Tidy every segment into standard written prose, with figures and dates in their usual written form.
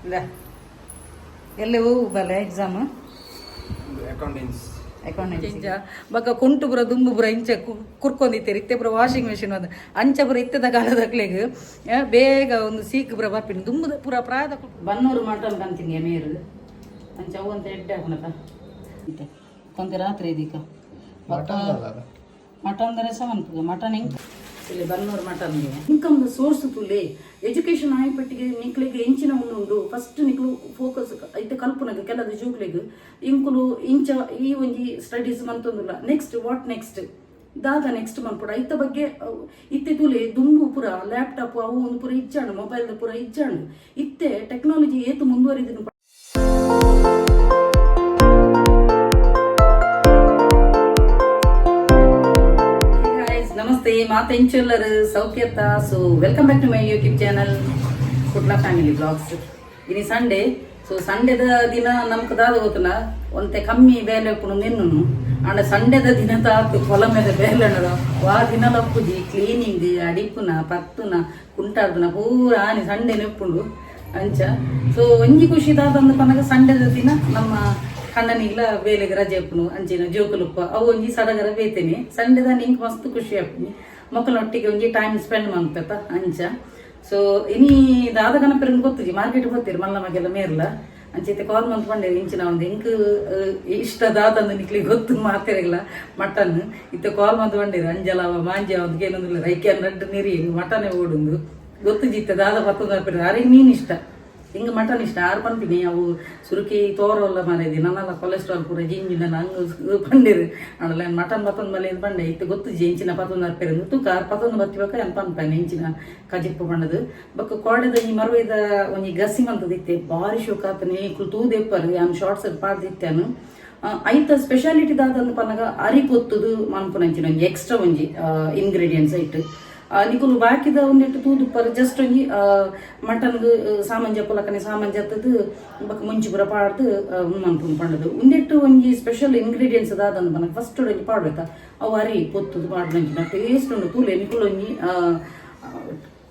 ಇಲ್ಲ ಎಲ್ಲಿ ಹೋಗು ಬಲ್ಲ ಎಕ್ಸಾಮ್. ಅಕೌಂಟೆನ್ಸ್. ಅಕೌಂಟೆನ್ಸಿ. ಬೊಕ್ಕ ಕುಂಟು ಪೂರ ದುಂಬು ಪೂರ ಇಂಚ ಕುರ್ಕೊಂದಿತ್ತೇರು, ಇತ್ತೆ ಪೂರ ವಾಷಿಂಗ್ ಮೆಷಿನ್ ಬಂದು. ಅಂಚ ಪೂರ ಇತ್ತದ ಕಾಲದಕ್ಲೆಗ್ ಬೇಗ ಒಂದು ಸೀಕ್ ಪೂರ ಬರ್ಪಿನ. ದುಂಬುದ ಪೂರ ಪ್ರಾಯದ ಬನ್ನೂರು ಮಟನ್ ಕಂತೀನಿ ಮೇರು. ಅಂಚ ಅವು ಅಂತ ಎಡ್ಡೆ ಹಾಕುನಕ ಕೊಂತೆ ರಾತ್ರಿ ಇದೀಕ ಮಟನ್ ರಸ ಮನ್ಪುಗ ಮಟನ್ ಹೆಂಗ್ ಇಲ್ಲಿ ಬನ್ನೂರು ಮಟನ್ ಇನ್ಕಮ್ ಸೋರ್ಸ್ ತುಲೆ. ಎಜುಕೇಶನ್ ಆಯ್ಪಟ್ಟಿಗೆ ನಿಕ್ಲೆಗ್ ಎಂಚಿನ ಉಂಡು ಫಸ್ಟ್ ನಿಕ್ಲು ಫೋಕಸ್ ಐತೆ ಕಲ್ಪುನಗ. ಕೆಲದ ಜೋಕ್ಲೆಗ್ ಇಂಕುಲು ಇಂಚ ಈ ಒಂಜಿ ಸ್ಟಡೀಸ್ ಮಂತೊಂದುಲ್ಲ, ನೆಕ್ಸ್ಟ್ what, next ದಾದ ನೆಕ್ಸ್ಟ್ ಮನ್ಪುಡ ಐತ ಬಗ್ಗೆ. ಇತ್ತೆ ತೂಲೆ, ದುಂಬು ಪೂರ ಲ್ಯಾಪ್ಟಾಪ್ ಅವು ಒಂದು ಪೂರ ಇಜ್ಜಾಂಡ್, ಮೊಬೈಲ್ ಪೂರ ಇಜ್ಜಾಂಡ್. ಇತ್ತೆ ಟೆಕ್ನಾಲಜಿ ಏತು ಮುಂದುವರಿದಿನ. Guys, ನಮಸ್ತೆ ಮಾತ, ಎಂಚುಲ್ಲರು ಸೌಖ್ಯತ್ತ? So welcome back to my YouTube channel, Kudla family blogs. ಇನಿ ಸಂಡೇ. ಸೊ ಸಂಡೇದ ದಿನ ನಮ್ಗೆ ದಾದ ಗೊತ್ತುನ, ಒಂತೆ ಕಮ್ಮಿ ಬೇಲೆ ಉಪ್ಪುನು ನಿನ್ನುನು. ಆಂಡ ಸಂಡೇದ ದಿನ ತಾತು ಹೊಲ ಮೇಲೆ ಬೇಲೆ ಉಂಡದ ವಾ ದಿನ ಲಪ್ಪುಜಿ. ಕ್ಲೀನಿಂಗ್, ಅಡಿಪುನ, ಪತ್ತುನ, ಕುಂಟಾಡ್ದುನ ಪೂರ ಆನಿ ಸಂಡೇನೆ ಉಪ್ಪುಂಡು ಅಂಚ. ಸೊ ಒಂಜಿ ಖುಷಿ ದಾದಂದು ಪನ್ನಗ, ಸಂಡೇದ ದಿನ ನಮ್ಮ ಕಣ್ಣನಿಗ್ಲ ಬೇಲೆಗೆ ರಜೆ ಉಪ್ಪುನು, ಅಂಚಿನ ಜೋಕುಲುಪ್ಪ, ಅವು ಒಂಜಿ ಸಡಗರ ಬೇತೇನೆ. ಸಂಡೆದ ನಿಂಕ್ ಮಸ್ತ್ ಖುಷಿ ಆಪುನಿ, ಮಕ್ಕಳೊಟ್ಟಿಗೆ ಒಂಜಿ ಟೈಮ್ ಸ್ಪೆಂಡ್ ಮನ್ಪೆತ ಅಂಚ. ಸೊ ಇನಿ ದಾದ ಗಣಪೆರಂಗ್ ಗೊತ್ತುಜಿ, ಮಾರ್ಕೆಟ್ ಗೊತ್ತೀರಿ ಮಲ್ಲ ಮಗೆಲ್ಲ ಮೇರ್ಲ. ಅಂಚೈತೆ ಕಾಲ್ ಮಂತ್ ಪಂಡೇರು ಇಂಚಿನ ಒಂದು ಎಂಕ್ ಇಷ್ಟ ದಾದಂದು ನಿಕ್ಲಿ ಗೊತ್ತು ಮಾತೆರೆಗ್ಲ, ಮಟನ್. ಇತ್ತೆ ಕಾಲ್ ಮಂತ್ ಪಂಡೇರು ಅಂಜಲಾವ ಮಾಂಜ ಒಂದು ಕೇನೊಂದಿಲ್ಲ ರೈಕ್ಯಾನ್ ನಡ್ಡು ನೀರಿ ಮಟನೆ ಓಡುಂದು ಗೊತ್ತು ಜಿತ್ತೆ. ದಾದ ಪತ್ತೊಂದು ಆರಿಗೆ ಮೀನು ಇಷ್ಟ, ಹಿಂಗ ಮಟನ್ ಇಷ್ಟ. ಆರು ಪನ್ಪಿನಿ ಅವು ಸುರುಕಿ ತೋರಲ್ಲ ಮಾರೇದಿ, ನನ್ನೆಲ್ಲ ಕೊಲೆಸ್ಟ್ರಾಲ್ ಪೂರ ಜಿಂಜಿ ನನ್ನ ಹಂಗ ಪಂಡಿರು. ಆಂಡಲ ಮಟನ್ ಪತ್ತೊಂದು ಮಲೆ ಪಂಡೆ. ಇತ್ತು ಗೊತ್ತು ಜಿ ಎಂಚಿನ ಪತ್ತೊಂದು ಅರ್ಪೆರು ತೂಕ. ಆರು ಪತ್ತೊಂದು ಬತ್ತಿಬಕ ಏನ್ ಪನ್ಪೇನೆ ಎಂಚಿನ ಕಜಿಪ್ಪು ಪಂಡದು. ಬೊಕ್ಕ ಕೋಡೆದ ಈ ಮರುವೈದ ಒಂಜಿ ಗಸಿ ಮಂತದಿತ್ತೆ, ಬಾರಿ ಶೋಕ ಆತನೆ. ಇಕ್ಲು ತೂದೆಪ್ಪರು, ಯಾನ್ ಶಾರ್ಟ್ಸ್ ಪಾಡ್ದಿತ್ತೇನು. ಐತ ಸ್ಪೆಷಾಲಿಟಿ ದಾದಂದು ಪನ್ನಗ, ಅರಿ ಪೊತ್ತುದು ಮನ್ಪುನಂಚಿನ ಒಂಜಿ ಎಕ್ಸ್ಟ್ರಾ ಒಂಜಿ ಇಂಗ್ರೀಡಿಯೆಂಟ್ಸ್ ಇಟ್ಟು. ನಿಕುಲು ಬಾಕಿದ ಒಂದಿಟ್ಟು ತೂದುಪ್ಪರ್, ಜಸ್ಟ್ ಒಂಜಿ ಮಟನ್ಗ್ ಸಾಮಾನ್ ಜಪ್ಪುಲಕನೆ ಸಾಮಾನ್ ಜತ್ತದು ಬೊಕ್ಕ ಮುಂಚಿ ಪೂರ ಪಾಡ್ದು ಮನ್ಪುನು ಪಂಡದು. ಉಂದೆಟ್ಟು ಒಂಜಿ ಸ್ಪೆಷಲ್ ಇಂಗ್ರೀಡಿಯೆಂಟ್ಸ್ ದಾದಂದು ಪನ್ನಗ, ಫಸ್ಟ್ ಒಂಜಿ ಪಾಡ್ಬೇಕ, ಅವು ಅರಿ ಪೊತ್ತುದು ಪಾಡ್ನಂಚಿನ ಟೇಸ್ಟ್ ಉಂಡು. ತೂಲೆ ನಿಕುಲು ಒಂಜಿ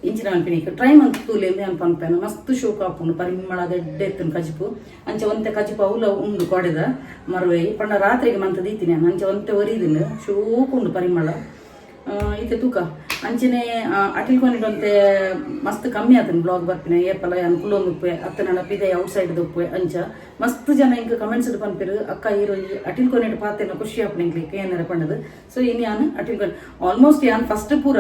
ಇಂಚಿನ ಮನ್ಪಿನಿ ಟ್ರೈ ಮಂತ್ ತೂಲೆ ಅಂದ್ ಪನ್ಪೇನ. ಮಸ್ತ್ ಶೋಕ್ ಆಪುಂಡು, ಪರಿಮಳ ದೆಡ್ಡೆ ಎತ್ತುನು ಕಜಿಪು. ಅಂಚ ಒಂತೆ ಕಜಿಪು ಅವುಲ ಉಂಡು ಕೊಡೆದ ಮರುವೈ ಪಂಡ ರಾತ್ರಿಗೆ ಮಂತ ದೀತೀನಿ ನಾನು. ಅಂಚ ಒಂತೆ ಒರಿದಿಂಡು, ಶೋಕ್ ಉಂಡು ಪರಿಮಳ. ಇತ್ತೆ ತೂಕ ಅಂಚನೆ ಅಟಿಲ್ ಒಂತೆ ಮಸ್ತ್ ಕಮ್ಮಿ ಆತನ ಬ್ಲಾಗ್ ಬರ್ಪಿನ. ಏಪಲ ಯಾನ್ ಕುಲ್ಲೊಂದು ಉಪ್ಪೆ ಅತ್ತನಡ ಪಿದೈ ಔಟ್ ಸೈಡ್ ಉಪ್ಪೆ. ಅಂಚ ಮಸ್ತ್ ಜನ ಇಂಕ ಕಮೆಂಟ್ಸ್ ಪನ್ಪಿರು, ಅಕ್ಕ ಈರು ಅಟಿಲ್ ಕೊನೆಟ್ ಪಾತೆನ ಖುಷಿ ಆಪುನ ಇಂಕ್ಲಿಕ್ ಏನಾರ ಪಂಡದು. ಸೊ ಇನ್ನು ಯಾನ್ ಅಟಿಲ್ ಕೊನೆ ಆಲ್ಮೋಸ್ಟ್ ಯಾನ್ ಫಸ್ಟ್ ಪೂರ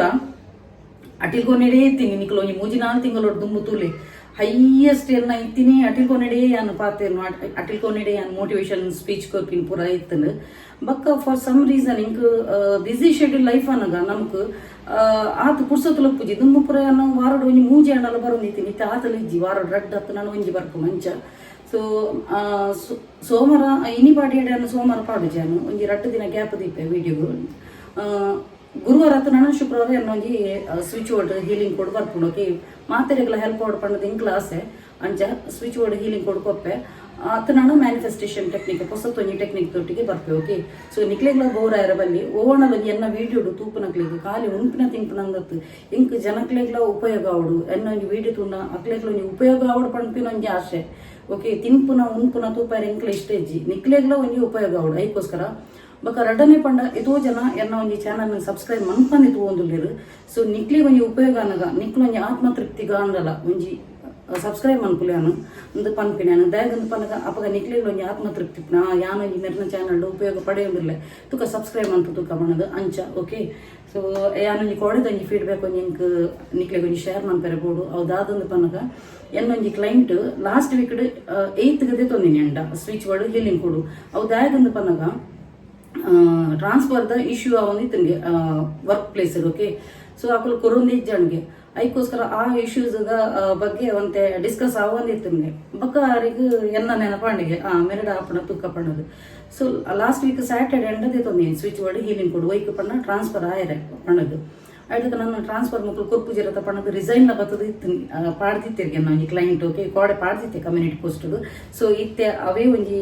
ಅಟಿಲ್ ಕೊನೆಡೇ ಇತ್ತೀನಿ. ನಿಕುಲು ಒಂಜಿ ಮೂಜಿ ನಾಲ್ ತಿಂಗಳು ದುಂಬು ತೂಲೆ, ಹೈಯೆಸ್ಟ್ ಎನ್ನ ಇತ್ತೀನಿ ಅಟಿಲ್ ಕೊನೆಡೇ ಯಾನ್ ಪಾತೇನು, ಅಟಿಲ್ ಕೊನೆಡೇ ಯಾನ್ ಮೋಟಿವೇಶನ್ ಸ್ಪೀಚ್ ಕೊರ್ಪಿನ ಪೂರ ಇತ್ತಂಡು. ಬಕ್ಕ ಫಾರ್ ಸಮ್ ರೀಸನ್ ಇಂಕ್ ಬಿಸಿ ಶೆಡ್ಯೂಲ್ ಲೈಫ್ ಅನಗ ನಮಕ್ ಆತು ಪುರ್ಸೊತ್ತು ಲಪ್ಪುಜಿ. ದುಂಬು ಪೂರ ಯಾನ್ ವಾರಡ್ ಒಂಜಿ ಮೂಜಿ ಅಂಡಲ ಬರೊಂದಿತ್ತೀನಿ. ಇತ್ತೆ ಆತಲ ಇಜ್ಜಿ, ವಾರಡ್ ರಡ್ಡ್ ಹತ್ತು ನಾನು ಒಂಜಿ ಬರ್ಪು ಮಂಚ. ಸೊ ಸೋಮವಾರ ಇನಿ ಪಾಡಿ ಸೋಮವಾರ ಪಾಡುಜಿ ಯಾನು, ಒಂಜಿ 2 ದಿನ ಗ್ಯಾಪ್ ದೀಪೆ ವಿಡಿಯೋಗು. ಗುರುವಾರ ಆತು ನಾನು ಶುಕ್ರವಾರ ಎನ್ನ ಒಂಜಿ ಸ್ವಿಚ್ ವರ್ಡ್ ಹೀಲಿಂಗ್ ಕೊಡು ಬರ್ಪುಂಡು. ಓಕೆ, ಮಾತೆರೆಗ್ಲ ಹೆಲ್ಪ್ ಆವಡ್ ಪಂಡದು ಇಂಕ್ಲ ಆಸೆ. ಅಂಚ ಸ್ವಿಚ್ ವರ್ಡ್ ಹೀಲಿಂಗ್ ಕೊಡು ಕೊಪ್ಪೆ ಆತ ನಾನು ಮ್ಯಾನಿಫೆಸ್ಟೇಷನ್ ಟೆಕ್ನಿಕ್ ಪೊಸತ್ ಒಂಜಿ ಟೆಕ್ನಿಕ್ ತೊಟ್ಟಿಗೆ ಬರ್ಪೆ. ಓಕೆ, ಸೊ ನಿಕ್ಲೆಗ್ಲ ಬೋರ್ ಆಯರ ಬಲ್ಲಿ. ಓಣಲ ಒಂಜಿ ಎನ್ನ ವೀಡಿಯೋಡು ತೂಪುನಕ್ಲೆಗ್ ಖಾಲಿ ಉಣ್ಪಿನ ತಿನ್ಪುನಂದತ್ತು, ಇಂಕ್ ಜನಕ್ಲೆಗ್ಲ ಉಪಯೋಗ ಆವಡು, ಎನ್ನ ಒಂಜಿ ವೀಡಿಯೋ ತೂಂಡ ಅಕ್ಲೆಗ್ಲ ಒಂಜಿ ಉಪಯೋಗ ಆವಡು ಪನ್ಪಿನ ಒಂಜಿ ಆಸೆ. ಓಕೆ, ತಿನ್ಪುನ ಉಣ್ಪುನ ತೂಪಾರ ಇಂಕ್ಲ ಇಷ್ಟ ಇಜ್ಜಿ, ನಿಕ್ಲೆಗ್ಲ ಒಂಜಿ ಉಪಯೋಗ ಆವಡು ಐಕೋಸ್ಕರ. ಬೊಕ ರಡ್ಡನೇ ಪಂಡ, ಎತೋ ಜನ ಎನ್ನ ಒಂಜಿ ಚಾನಲ್ ಸಬ್ಸ್ಕ್ರೈಬ್ ಮನ್ಪಂದಿ ತೂವೊಂದುಲ್ಲೆರ್. ಸೊ ನಿಕ್ಲೆಗ್ ಒಂಜಿ ಉಪಯೋಗ ಅನಗ ನಿಕ್ಲ ಒಂಜಿ ಆತ್ಮತೃಪ್ತಿ ಆಂಡಲ ಒಂಜಿ ಸಬ್ಸ್ಕ್ರೈಬ್ ಮನ್ಪುಲೆ ಯಾನು ಇಂದು ಪನ್ಪಿನ ಯಾನು. ದಾಯೆಗಂದ್ ಪನ್ನಗ ಅಪಗ ನಿಕ್ಲೆಗ್ ಒಂಜಿ ಆತ್ಮತೃಪ್ತಿ, ನಾ ಯಾನ್ ಒಂಜಿ ಮೆರ್ನ ಚಾನಲ್ ಉಪಯೋಗ ಪಡೆಯೊಂದಿಲ್ಲ, ತುಕ ಸಬ್ಸ್ಕ್ರೈಬ್ ಮನ್ಪು ತುಕ ಪನ್ನದು ಅಂಚ. ಓಕೆ, ಸೊ ಯಾನೊಂಜಿ ಕೋಡೆದ ಒಂಜಿ ಫೀಡ್ಬ್ಯಾಕ್ ಒಂಜಿ ಎಂಕ್ ನಿಕ್ಲೆಗ್ ಒಂಜಿ ಶೇರ್ ಮನ್ಪೆರೆ ಬೋಡು. ಅವು ದಾದಂದು ಪನ್ನಗ, ಎನ್ನೊಂಜಿ ಕ್ಲೈಂಟ್ ಲಾಸ್ಟ್ ವೀಕ್ ಏಯ್ತ್ ಗದೆ ತೊಂದಿನಿ ಅಂಡ ಸ್ವಿಚ್ ವರ್ಡ್ ಹೀಲಿಂಗ್ ಕೊಡು. ಅವು ದಾಯೆಗಂದ್ ಪನ್ನಗ, transfer the issue ಆವೊಂದಿತ್ತಂಗೆ work place. Okay, so ಅಕುಲು ಕೊರೊಂದು ಇಜ್ಜಾಣ್ಗೆ, ಐಕೋಸ್ಕರ ಆ ಇಶ್ಯೂಸ್ the ಬಗ್ಗೆ ಒಂತೆ ಡಿಸ್ಕಸ್ ಆವೊಂದಿತ್ತಂಗೆ. ಬೊಕ್ಕ ಆರಿಗ್ ಎನ್ನ ನೆನಪಾಂಡಿಗೆ ಆ ಮೆರಡ ಆಪಣ ತುಕ್ಕ ಪಣ್ಣದು. ಸೊ ಲಾಸ್ಟ್ ವೀಕ್ ಸ್ಯಾಟರ್ಡೆ ಅಂಡದೇ ತೊಂದಿನಿ ಸ್ವಿಚ್ ವರ್ಡ್ ಹೀಲಿಂಗ್ ಕೊಡು. ಒಯ್ಕ್ ಪಣ್ಣ ಟ್ರಾನ್ಸ್ಫರ್ ಆಯರೆ ಪಣ್ಣದು. ಅದಕ್ಕೆ ನನ್ನ ಟ್ರಾನ್ಸ್ಫರ್ ಮಕ್ಕಳು ಕೊರ್ಪು ಜಿರತ ಪಣ್ಣದು ರಿಸೈನ್ ಬತ್ತದ ಇತ್ತು ಪಾಡ್ದಿತ್ತೆರ್ಗೆ ಒಂಜಿ ಕ್ಲೈಂಟ್. ಓಕೆ, ಕೋಡೆ ಪಾಡ್ದಿತ್ತೆ ಕಮ್ಯುನಿಟಿ ಪೋಸ್ಟ್. ಸೊ ಇತ್ತೆ ಅವೇ ಒಂಜಿ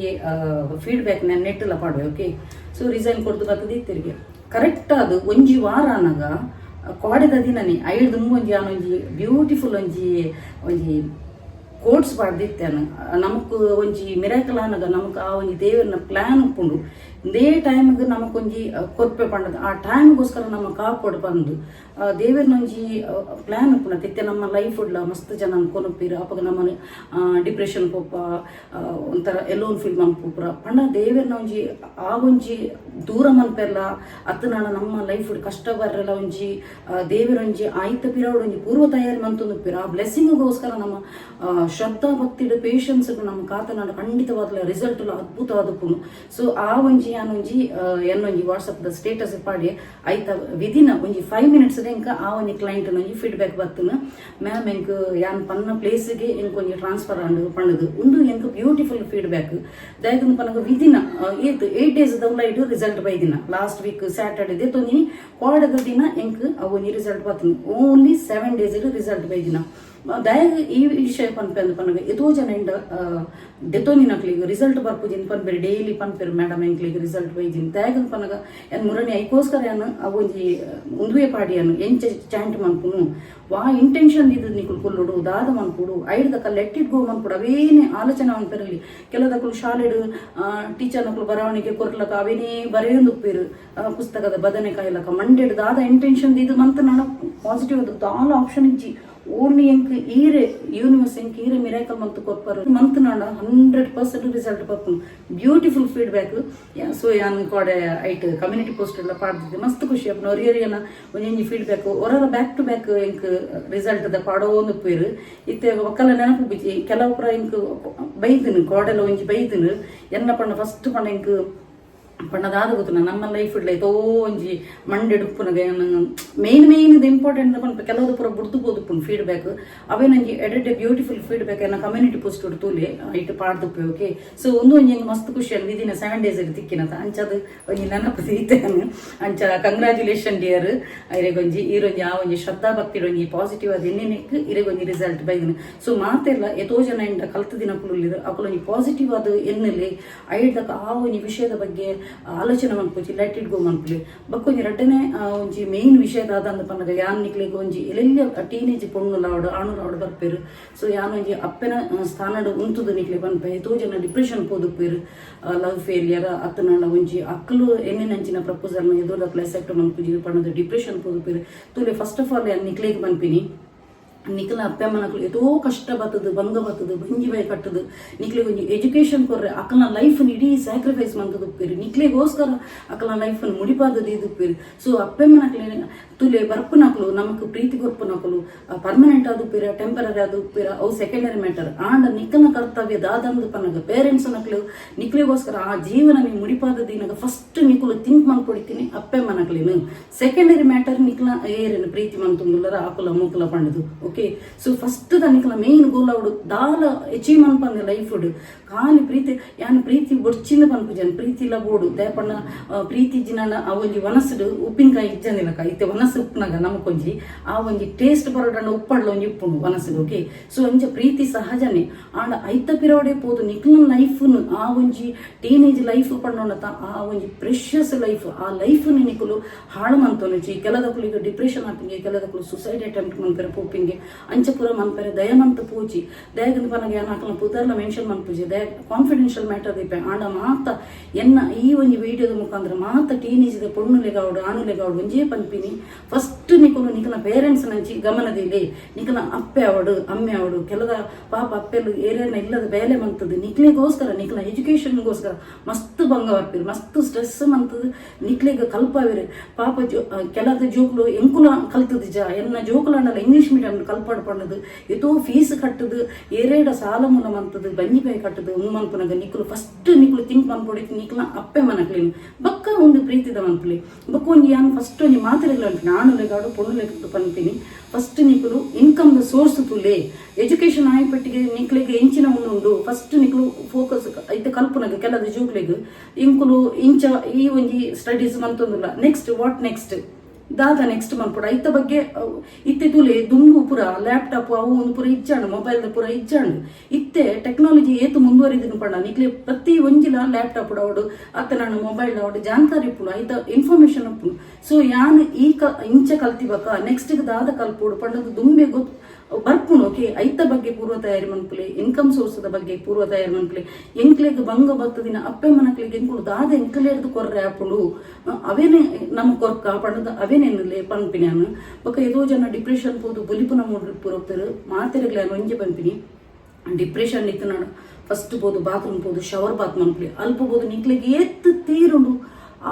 ಫೀಡ್ಬ್ಯಾಕ್ ನಾನು ನೆಟ್ಟಲ್ಲ ಪಾಡುವೆ. ಓಕೆ, ಸೊ ರಿಸೈನ್ ಕೊಡ್ದು ಬತ್ತದ ಇತ್ತೆರ್ಗೆ. ಕರೆಕ್ಟ್ ಅದು ಒಂಜಿ ವಾರ ಅನಗ ಕೋಡೆದ ದಿನನೇ ಐದು ಒಂಜಿ ಒಂಜಿ ಬ್ಯೂಟಿಫುಲ್ ಒಂಜಿ ಒಂಜಿ ಕೋಡ್. ಕೋಟ್ಸ್ ಪಾಡ್ದಿತ್ತೇನು. ನಮಕ್ ಒಂಜಿ ಮಿರಾಕಲ್ ಆನಗ ನಮಕ್ ಆ ಒಂಜಿ ದೇವರನ ಪ್ಲಾನ್ ಉಪ್ಪುಂಡು. ಇಂದೇ ಟೈಮ್ಗೆ ನಮಕೊಂಜಿ ಕೊರ್ಪೆ ಪಂಡದ ಆ ಟೈಮ್ಗೋಸ್ಕರ ನಮ್ಮ ಕಾಪೊಡು ಬಂದು ದೇವರನ ಒಂಜಿ ಪ್ಲಾನ್ ಉಪ್ಪುಂಡು. ಇತ್ತೆ ನಮ್ಮ ಲೈಫ್ ಉಡ್ಲ ಮಸ್ತ್ ಜನ ಕೊನೊಪೀರು. ಅಪಗ ನಮ್ಮ ಡಿಪ್ರೆಷನ್ ಪೋಪ, ಒಂಥರ ಎಲೋನ್ ಫೀಲ್ ಮನ್ಪುಪುರ ಪಂಡ ದೇವರನ ಒಂಜಿ ಆ ಒಂಜಿ ದೂರ ಮನ್ಪೆರ್ಲ ಅತ್ತನಾಳ ನಮ್ಮ ಲೈಫ್ ಕಷ್ಟ ಬರ್ರೆಲ್ಲ ಒಂಜಿ ದೇವರೊಂಜಿ ಆಯ್ತ ಪಿರವಡು ಒಂಜಿ ಪೂರ್ವ ತಯಾರಿ ಮಂತೊಂದು ಪಿರ ಆ ಬ್ಲೆಸ್ಸಿಂಗ್ಗೋಸ್ಕರ ನಮ್ಮ ಶ್ರದ್ಧಾ ಭಕ್ತಿಡ್ ಪೇಷನ್ಸ್ ನಮ್ಮ ಕಾತನಾಡ ಖಂಡಿತವಾಗ್ಲ ರಿಸಲ್ಟ್ ಅದ್ಭುತವಾದ. ಸೊ ಆ ಒಂಜಿ ಯಾನೊಂಜಿ ಎನ್ನೊಂಜಿ ವಾಟ್ಸಪ್ ದ ಸ್ಟೇಟಸ್ ಪಾಡಿ ಐತ ವಿದಿನ್ ಒಂಜಿ 5 ಮಿನಿಟ್ಸ್ ಎಂಕ ಆ ಒಂಜಿ ಕ್ಲೈಂಟ್ ಒಂಜಿ ಫೀಡ್ಬ್ಯಾಕ್ ಬತ್ತುನು. ಮ್ಯಾಮ್, ಎಂಕ್ ಯಾನ್ ಪನ್ನ ಪ್ಲೇಸ್ಗೆ ಎಂಕ್ ಒಂಜಿ ಟ್ರಾನ್ಸ್ಫರ್ ಆಂಡ್ ಪಂಡದು. ಉಂದು ಎಂಕ್ ಬ್ಯೂಟಿಫುಲ್ ಫೀಡ್ಬ್ಯಾಕ್. ದಾಯೆಗ್ ಪನಗ ವಿದಿನ್ ಏತ್ 8 ಡೇಸ್ ದೌಲೈಟ್ ರಿಸಲ್ಟ್ ಬೈದಿನ. ಲಾಸ್ಟ್ ವೀಕ್ ಸ್ಯಾಟರ್ಡೆ ದೆತ್ತೊಂದಿನಿ, ಕೋಡದ ದಿನ ಎಂಕ್ ಅವು ಒಂಜಿ ರಿಸಲ್ಟ್ ಬತ್ತುನು. ಓನ್ಲಿ 7 ಡೇಸ್ ರಿಸಲ್ಟ್ ಬೈದಿನ. ದಯಗ್ ಈ ವಿಷಯ ಪನ್ಪೆ ಅಂದ್ ಪನಗ ಎತೋ ಜನ ಇಂಡ ದೆತ್ತೊಂದಿನಕ್ಲಿಗೆ ರಿಸಲ್ಟ್ ಬರ್ಪುಜಿನ್ ಪನ್ಪೆರ್. ಡೈಲಿ ಪನ್ಪೆರ್, ಮೇಡಮ್, ಎಂಕ್ಲಿಗೆ ರಿಸಲ್ಟ್ ಬೈಜಿನ್. ದಯಗ್ ಪನಗ ಎನ್ ಮುರಣಿ ಐಕೋಸ್ಕರ ಯಾನ್ ಅವೊಂಜಿ ಉಂದುವೆ ಪಾಡಿಯನು. ಎಂಚ ಚಾಂಟ್ ಮನ್ಪುನು, ವಾ ಇಂಟೆನ್ಷನ್ ಇದು ನಿಕುಲು ಕುಲ್ಲುಡು ದಾದ ಮನ್ಪುಡು ಐಡ್ದಕ let it go ಮನ್ಪುಡು. ಅವೇನೆ ಆಲೋಚನೆ ಮನ್ಪೆರಲ್ಲಿ. ಕೆಲದಕುಲು ಶಾಲೆಡ್ ಟೀಚರ್ ನಕುಲು ಬರವಣಿಗೆ ಕೊರ್ಲಕ ಅವೇನೇ ಬರೆಯೊಂದು ಉಪ್ಪೇರು. ಪುಸ್ತಕದ ಬದನೆಕಾಯಿಲಕ ಮಂಡೆಡ್ ದಾದ ಇಂಟೆನ್ಷನ್ ಇದು ಮಂತ್ ನಾನ ಪಾಸಿಟಿವ್ ದಾಲ ಆಪ್ಷನ್ ಇಜ್ಜಿ. ಓನ್ಲಿ ಎಂಕ್ ಈರೆ ಯೂನಿವರ್ಸ್ ಎಂಕ್ ಈರೆ ಮಿರಾಕಲ್ ಮಂತ್ ಕೊರ್ಪರು ಮಂತ್ ನಾಡ 100% ರಿಸಲ್ಟ್ ಬರ್ಪುನು. Beautiful feedback. ಸೊ ಯಾನ್ ಕೋಡೆ ಐಟ್ ಕಮ್ಯುನಿಟಿ ಪೋಸ್ಟ್ ಎಲ್ಲ ಪಾಡ್ದಿದ್ದೆ. ಮಸ್ತ್ ಖುಷಿ ಆಪುಂಡು. ಒರಿಯರಿಯನ ಒಂಜೊಂಜಿ ಫೀಡ್ಬ್ಯಾಕ್ ಒರರ ಬ್ಯಾಕ್ ಟು ಬ್ಯಾಕ್ ಎಂಕ್ ರಿಸಲ್ಟ್ ದ ಪಾಡೋಂದು ಉಪ್ಪೇರು. ಇತ್ತೆ ಒಕ್ಕಲ ನೆನಪು ಬಿಜಿ. ಕೆಲವು ಪುರ ಎಂಕ್ ಬೈದಿನು, ಕೋಡೆಲ ಒಂಜಿ ಬೈದಿನು. ಎನ್ನ ಪಂಡ ಫಸ್ಟ್ ಪಂಡ ಎಂಕ್ ಪಂಡದಾದ ಗೊತ್ತುನ ನಮ್ಮ ಲೈಫ್ ಇಡ್ಲ ಏತೋ ಒಂಜಿ ಮಂಡೆಡ್ ಉಪ್ಪುನಗ ಮೇನ್ ಮೇನ್ ಇದು ಇಂಪಾರ್ಟೆಂಟ್ ಪನ್ಪ ಕೆಲವು ಪೂರ ಬುಡ್ದು ಪೋದುಪ್ಪುಂಡು ಫೀಡ್ಬ್ಯಾಕ್. ಅವೇ ನಂಜಿ ಎಡೆಡ್ ಬ್ಯೂಟಿಫುಲ್ ಫೀಡ್ಬ್ಯಾಕ್ ಎನ್ನ ಕಮ್ಯುನಿಟಿ ಪೋಸ್ಟ್ ತೂಲೆ ಐಟ್ ಪಾಡ್ದುಪ್ಪೆ. ಓಕೆ, ಸೊ ಒಂದು ಒಂಜಿ ಎಂಕ್ ಮಸ್ತ್ ಖುಷಿ ಆಂಡ್. ವಿದಿನ್ 7 ಡೇಸ್ ತಿಕ್ಕಿನತ ಅಂಚದು ಒಂಜಿ ನೆನಪು ದೀತೇನು. ಅಂಚ ಕಂಗ್ರಾಚುಲೇಷನ್ ಡಿಯರ್. ಇರೆಗೊಂಜಿ ಈರೊಂಜಿ ಆ ಒಂಜಿ ಶ್ರದ್ಧಾ ಭಕ್ತಿ ಒಂಜಿ ಪಾಸಿಟಿವ್ ಅದು ಎನ್ನೆನೆಕ್ ಇರೆಗೊಂಜಿ ರಿಸಲ್ಟ್ ಬೈದಿನ. ಸೊ ಮಾತೆಲ್ಲ ಎತೋ ಜನ ಇಂಡ ಕಲ್ತ ದಿನಕುಲು ಅಕುಲು ಒಂಜಿ ಪಾಸಿಟಿವ್ ಅದು ಎನ್ನೆಲೆ ಐಡ್ದಕ ಆ ಒಂಜಿ ವಿಷಯದ ಬಗ್ಗೆ ಆಲೋಚನೆ ಮನ್ಪುಜಿ, let it go ಮನ್ಪುಲಿ. ಬೊಕ್ಕ ಒಂಜಿ ರಡ್ಡನೆ ಒಂಜಿ ಮೇನ್ ವಿಷಯ ದಾದಂದ ಪನ್ನಗ ಯಾನ್ ನಿಕ್ಲೆಗ್ ಒಂಜಿ ಎಲ್ಲೆಲ್ಲ ಟೀನೇಜ್ ಪೊಣ್ಣು ಲಾವಡು ಆಣು ಲಾವಡು ಬರ್ಪೇರು. ಸೊ ಯಾನ್ ಒಂಜಿ ಅಪ್ಪೆನ ಸ್ಥಾನಡ್ ಉಂತುದು ನಿಕ್ಲೆ ಪನ್ಪೆ. ಎತೋ ಜನ ಡಿಪ್ರೆಷನ್ ಪೋದುಪ್ಪೇರು. ಲವ್ ಫೇಲಿಯರ್ ಅತ್ತನಾಳ ಒಂಜಿ ಅಕ್ಕಲು ಎನ್ನೆನಂಚಿನ ಪ್ರಪೋಸಲ್ ಎದುರುದಕ್ಲು ಅಕ್ಸೆಪ್ಟ್ ಮನ್ಪುಜಿ ಪನ್ನದು ಡಿಪ್ರೆಷನ್ ಪೋದುಪ್ಪೇರು. ತೂಲೆ, ಫಸ್ಟ್ ಆಫ್ ಆಲ್ ಯಾನ್ ನಿಕ್ಲೆಗ್ ಪನ್ಪಿನಿ, ನಿಕ್ಲ ಅಪ್ಪೆ ಅಮ್ಮನಕ್ಲು ಏತೋ ಕಷ್ಟ ಬತ್ತದು, ಬಂಗ ಬತ್ತದು, ಬಂಜಿ ಬೈ ಕಟ್ಟದು ನಿಕ್ಲೆಗ್ ಒಂಜಿ ಎಜುಕೇಶನ್ ಕೊರ್ರೆ. ಅಕಲ್ನ ಲೈಫ್ ಇಡೀ ಸ್ಯಾಕ್ರಿಫೈಸ್ ಮಂತದು ಉಪ್ಪೇರು. ನಿಕ್ಲೆಗೋಸ್ಕರ ಅಕಲ್ನ ಲೈಫ್ ಮುಡಿಪಾದದು ಉಪ್ಪೇರು. ಸೊ ಅಪ್ಪೆ ಅಮ್ಮನಕ್ಲೆ ತುಲೆ ಬರ್ಪುನಕ್ಲು, ನಮಕ್ ಪ್ರೀತಿ ಕೊರ್ಪುನಕ್ಲು ಪರ್ಮನೆಂಟ್ ಆದ ಉಪ್ಪೇರ, ಟೆಂಪರರಿ ಆದ ಉಪ್ಪೇರ, ಅವು ಸೆಕೆಂಡರಿ ಮ್ಯಾಟರ್. ಆಂಡ ನಿಕ್ಕನ ಕರ್ತವ್ಯ ದಾದಂದು ಪನ್ನಗ ಪೇರೆಂಟ್ಸ್ ನಕ್ಲು ನಿಕ್ಲೆಗೋಸ್ಕರ ಆ ಜೀವನ ನೀವು ಮುಡಿಪಾದ ದಿನಗ ಫಸ್ಟ್ ನಿಕುಲು ಥಿಂಕ್ ಮನ್ಕೊಡಿತೀನಿ ಅಪ್ಪೆ ಅಮ್ಮನಕ್ಲೇನು. ಸೆಕೆಂಡರಿ ಮ್ಯಾಟರ್ ನಿಕ್ಲ ಏರೇನು ಪ್ರೀತಿ ಮಂತುಂದುಲ್ಲರ ಆಕುಲ ಮೂಕುಲ ಪಂಡದು. ಓಕೆ, ಸೊ ಫಸ್ಟ್ the ನಿಕ್ಲ main goal ಅವಡು ದಾಲ ಅಚೀವ್ ಮನ್ಪಂದೆ ಲೈಫ್ ಖಾಲಿ ಪ್ರೀತಿ. ಯಾನ್ ಪ್ರೀತಿ ಬೊಡ್ಚಿಂದ ಪನ್ಪುಜನ್. ಪ್ರೀತಿ ಇಲ್ಲ ಬೋಡು ದೇಪಣ್ಣ ಪ್ರೀತಿ ಜಿನ ಆ ಒಂಜಿ ವನಸುಡು ಉಪ್ಪಿನಕಾಯಿ ಇಜ್ಜಂದಿಲಕ. ಇತ್ತೆ ವನಸು ಉಪ್ಪುನಗ ನಮಕೊಂಜಿ ಆ ಒಂಜಿ ಟೇಸ್ಟ್ ಬರೋಡಣ್ಣ ಉಪ್ಪಡ್ಲ ಒಂಜಿ ಉಪ್ಪುಂಡು ವನಸುಡು. ಓಕೆ, ಸೊ ಒಂಜ ಪ್ರೀತಿ ಸಹಜನೇ. ಆಂಡ ಐತ ಪಿರೋಡೆ ಪೋದು ನಿಕ್ಲ ಲೈಫ್ ಆ ಒಂಜಿ ಟೀನೇಜ್ ಲೈಫ್ ಪಂಡೋಣತ ಆ ಒಂಜಿ ಪ್ರೆಷಿಯಸ್ ಲೈಫ್, ಆ ಲೈಫ್ ನಿಕುಲು ಹಾಳು ಮಂತೊನುಚಿ. ಕೆಲದಕುಲಿಗೆ ಡಿಪ್ರೆಷನ್ ಆಪಿಂಗೆ, ಕೆಲದಕುಲು ಸುಸೈಡ್ ಅಟೆಂಪ್ಟ್ ಮನ್ಪೆರೆ ಪೋಪಿಂಗೆ, ಅಂಚಪುರ ಮನ್ಪೆರೆ ದಯಮಂತ ಪೂಜಿ. ದಯಗಂದ ಪನಗ ಯಾನ್ ಅಕಲ್ನ ಪುದರ್ಲ ಮೆನ್ಷನ್ ಮನ್ಪುಜಿ, ದಯ ಕಾನ್ಫಿಡೆನ್ಷಿಯಲ್ ಮ್ಯಾಟರ್ ದಿಪ್ಪೆ. ಆಂಡ ಮಾತ ಎನ್ನ ಈ ಒಂಜಿ ವಿಡಿಯೋದ ಮುಖಾಂತರ ಮಾತ ಟೀನೇಜ್ ಪೊಣ್ಣುಲೆಗಾವಡು ಆಣುಲೆಗಾವಡು ಒಂಜೇ ಪನ್ಪಿನಿ. ಫಸ್ಟ್ ನಿಕುಲು ನಿಕಲ ಪೇರೆಂಟ್ಸ್ ನಂಚಿ ಗಮನದಿಲ್ಲ. ನಿಕಲ ಅಪ್ಪೆ ಅವಡು ಅಮ್ಮೆ ಅವಡು ಕೆಲದ ಪಾಪ ಅಪ್ಪೆಲು ಏರಿಯಾನ ಇಲ್ಲದ ಬೇಲೆ ಮಂತದ್ದು ನಿಕ್ಲೆಗೋಸ್ಕರ, ನಿಕ್ಲ ಎಜುಕೇಶನ್ಗೋಸ್ಕರ ಮಸ್ತ್ ಭಂಗ ಬರ್ಪಿರು, ಮಸ್ತ್ ಸ್ಟ್ರೆಸ್ ಮಂತದ್ದು ನಿಕ್ಲೆಗ್ ಕಲ್ಪಾವಿರು. ಪಾಪ ಜೋ ಕೆಲದ ಜೋಕುಲು ಎಂಕುಲ ಕಲ್ತದ ಜ ಎನ್ನ ಜೋಕುಲಂಡಲ ಇಂಗ್ಲೀಷ್ ಮೀಡಿಯಂ ಕಲ್ಪಾಡು ಪಂಡದು ಏತೋ ಫೀಸ್ ಕಟ್ಟದು, ಏರೇಡ ಸಾಲ ಮೂಲ ಮಂತದ್ದು, ಬಂಜಿ ಬಾಯಿ ಕಟ್ಟದು. ಉಂದು ಮನ್ಪುನಗ ನಿಕುಲು ಫಸ್ಟ್ ನಿಕುಲು ಥಿಂಕ್ ಮನ್ಪೊಡಿ ನಿಕ್ಲ ಅಪ್ಪೆ ಮನಕ್ಲೇನು. ಬಕ್ಕ ಒಂದು ಪ್ರೀತಿದ ಮನ್ಪುಲಿ. ಬೊಕ್ಕ ಒಂಜಿ ಯಾನ್ ಫಸ್ಟ್ ಒಂಜಿ ಮಾತೆರೆಗ್ಲ ಉಂಟು, ಆಣುಲೆಗಾಡು ಪೊಣ್ಣುಲೆಗಾಡು ಪನ್ಪಿನಿ. ಫಸ್ಟ್ ನಿಕುಲು ಇನ್ಕಮ್ ದ ಸೋರ್ಸ್ ತುಲೆ. ಎಜುಕೇಶನ್ ಆಯ್ಪಟ್ಟಿಗೆ ನಿಕ್ಲೆಗ್ ಎಂಚಿನ ಉಂಡು ಫಸ್ಟ್ ನಿಕುಲು ಫೋಕಸ್ ಐತೆ. ಕಲ್ಪುನಗ ಕೆಲದ ಜೋಕ್ಲೆಗ್ ಇಂಕುಲು ಇಂಚ ಈ ಒಂಜಿ ಸ್ಟಡೀಸ್ ಮಂತೊಂದುಲ್ಲ, ನೆಕ್ಸ್ಟ್ what next, ದಾದ ನೆಕ್ಸ್ಟ್ ಮನ್ಪುಡ ಐತ ಬಗ್ಗೆ ಇತ್ತೆ ತೂಲೆ. ದುಂಬು ಪುರ ಲ್ಯಾಪ್ಟಾಪ್ ಅವು ಒಂದು ಪುರ ಇಜ್ಜಾಂಡ್, ಮೊಬೈಲ್ ಪುರ ಇಜ್ಜಾಂಡ್. ಇತ್ತೆ ಟೆಕ್ನಾಲಜಿ ಏತು ಮುಂದುವರಿದಿನ ಪಂಡ ನಿಕ್ಲೆ ಪ್ರತಿ ಒಂಜಿಲ ಲ್ಯಾಪ್ಟಾಪ್ ಅವಡು ಅತ್ತ ನಾನು ಮೊಬೈಲ್ ಅವಡು ಜಾನ್ಕಾರಿ ಉಪ್ಪುಂಡು, ಐತ ಇನ್ಫಾರ್ಮೇಶನ್ ಉಪ್ಪುಂಡು. ಸೊ ಯಾನ್ ಈ ಕ ಇಂಚ ಕಲ್ತಿಬಕ ನೆಕ್ಸ್ಟ್ ದಾದ ಕಲ್ಪೋಡು ಪಂಡದು ದುಂಬೆ ಗೊತ್ತು. ಬರ್ಪುಂಡು. ಓಕೆ, ಐತ ಬಗ್ಗೆ ಪೂರ್ವ ತಯಾರಿ ಮನ್ಪುಲೆ, ಇನ್ಕಮ್ ಸೋರ್ಸ್ ದ ಬಗ್ಗೆ ಪೂರ್ವ ತಯಾರಿ ಮನ್ಪುಲೆ. ಎಂಕ್ಲೆಗ್ ಬಂಗ ಬತ್ತದಿನ ಅಪ್ಪೆ ಮನಕ್ಲೆಗ್ ಎಂಕುಲು ದಾದ ಎಂಕಲೇರ್ದು ಕೊರ್ರೆ ಆಪುಂಡು, ಅವೇನೆ ನಮ್ ಕೊರ್ಕ ಪಂಡದ ಅವೇನೆನ್ನುಲೆ ಪನ್ಪಿನಿ ಯಾನ್. ಬೊಕ್ಕ ಏತೋ ಜನ ಡಿಪ್ರೆಷನ್ ಪೋದು ಬುಲಿಪುನ ಮೂಡ್ ಪೂರ ಮಾತೆರೆಗ್ಲ ಯಾನ್ ಒಂಜಿ ಪನ್ಪಿನಿ, ಡಿಪ್ರೆಷನ್ ಇತ್ತುಂಡ ಫಸ್ಟ್ ಪೋದು ಬಾತ್ರೂಮ್ ಪೋದು ಶವರ್ ಬಾತ್ ಮನ್ಪುಲೆ. ಅಲ್ಪ ಪೋದು ನಿಕ್ಲೆಗ್ ಏತ್ ತೀರುಂಡು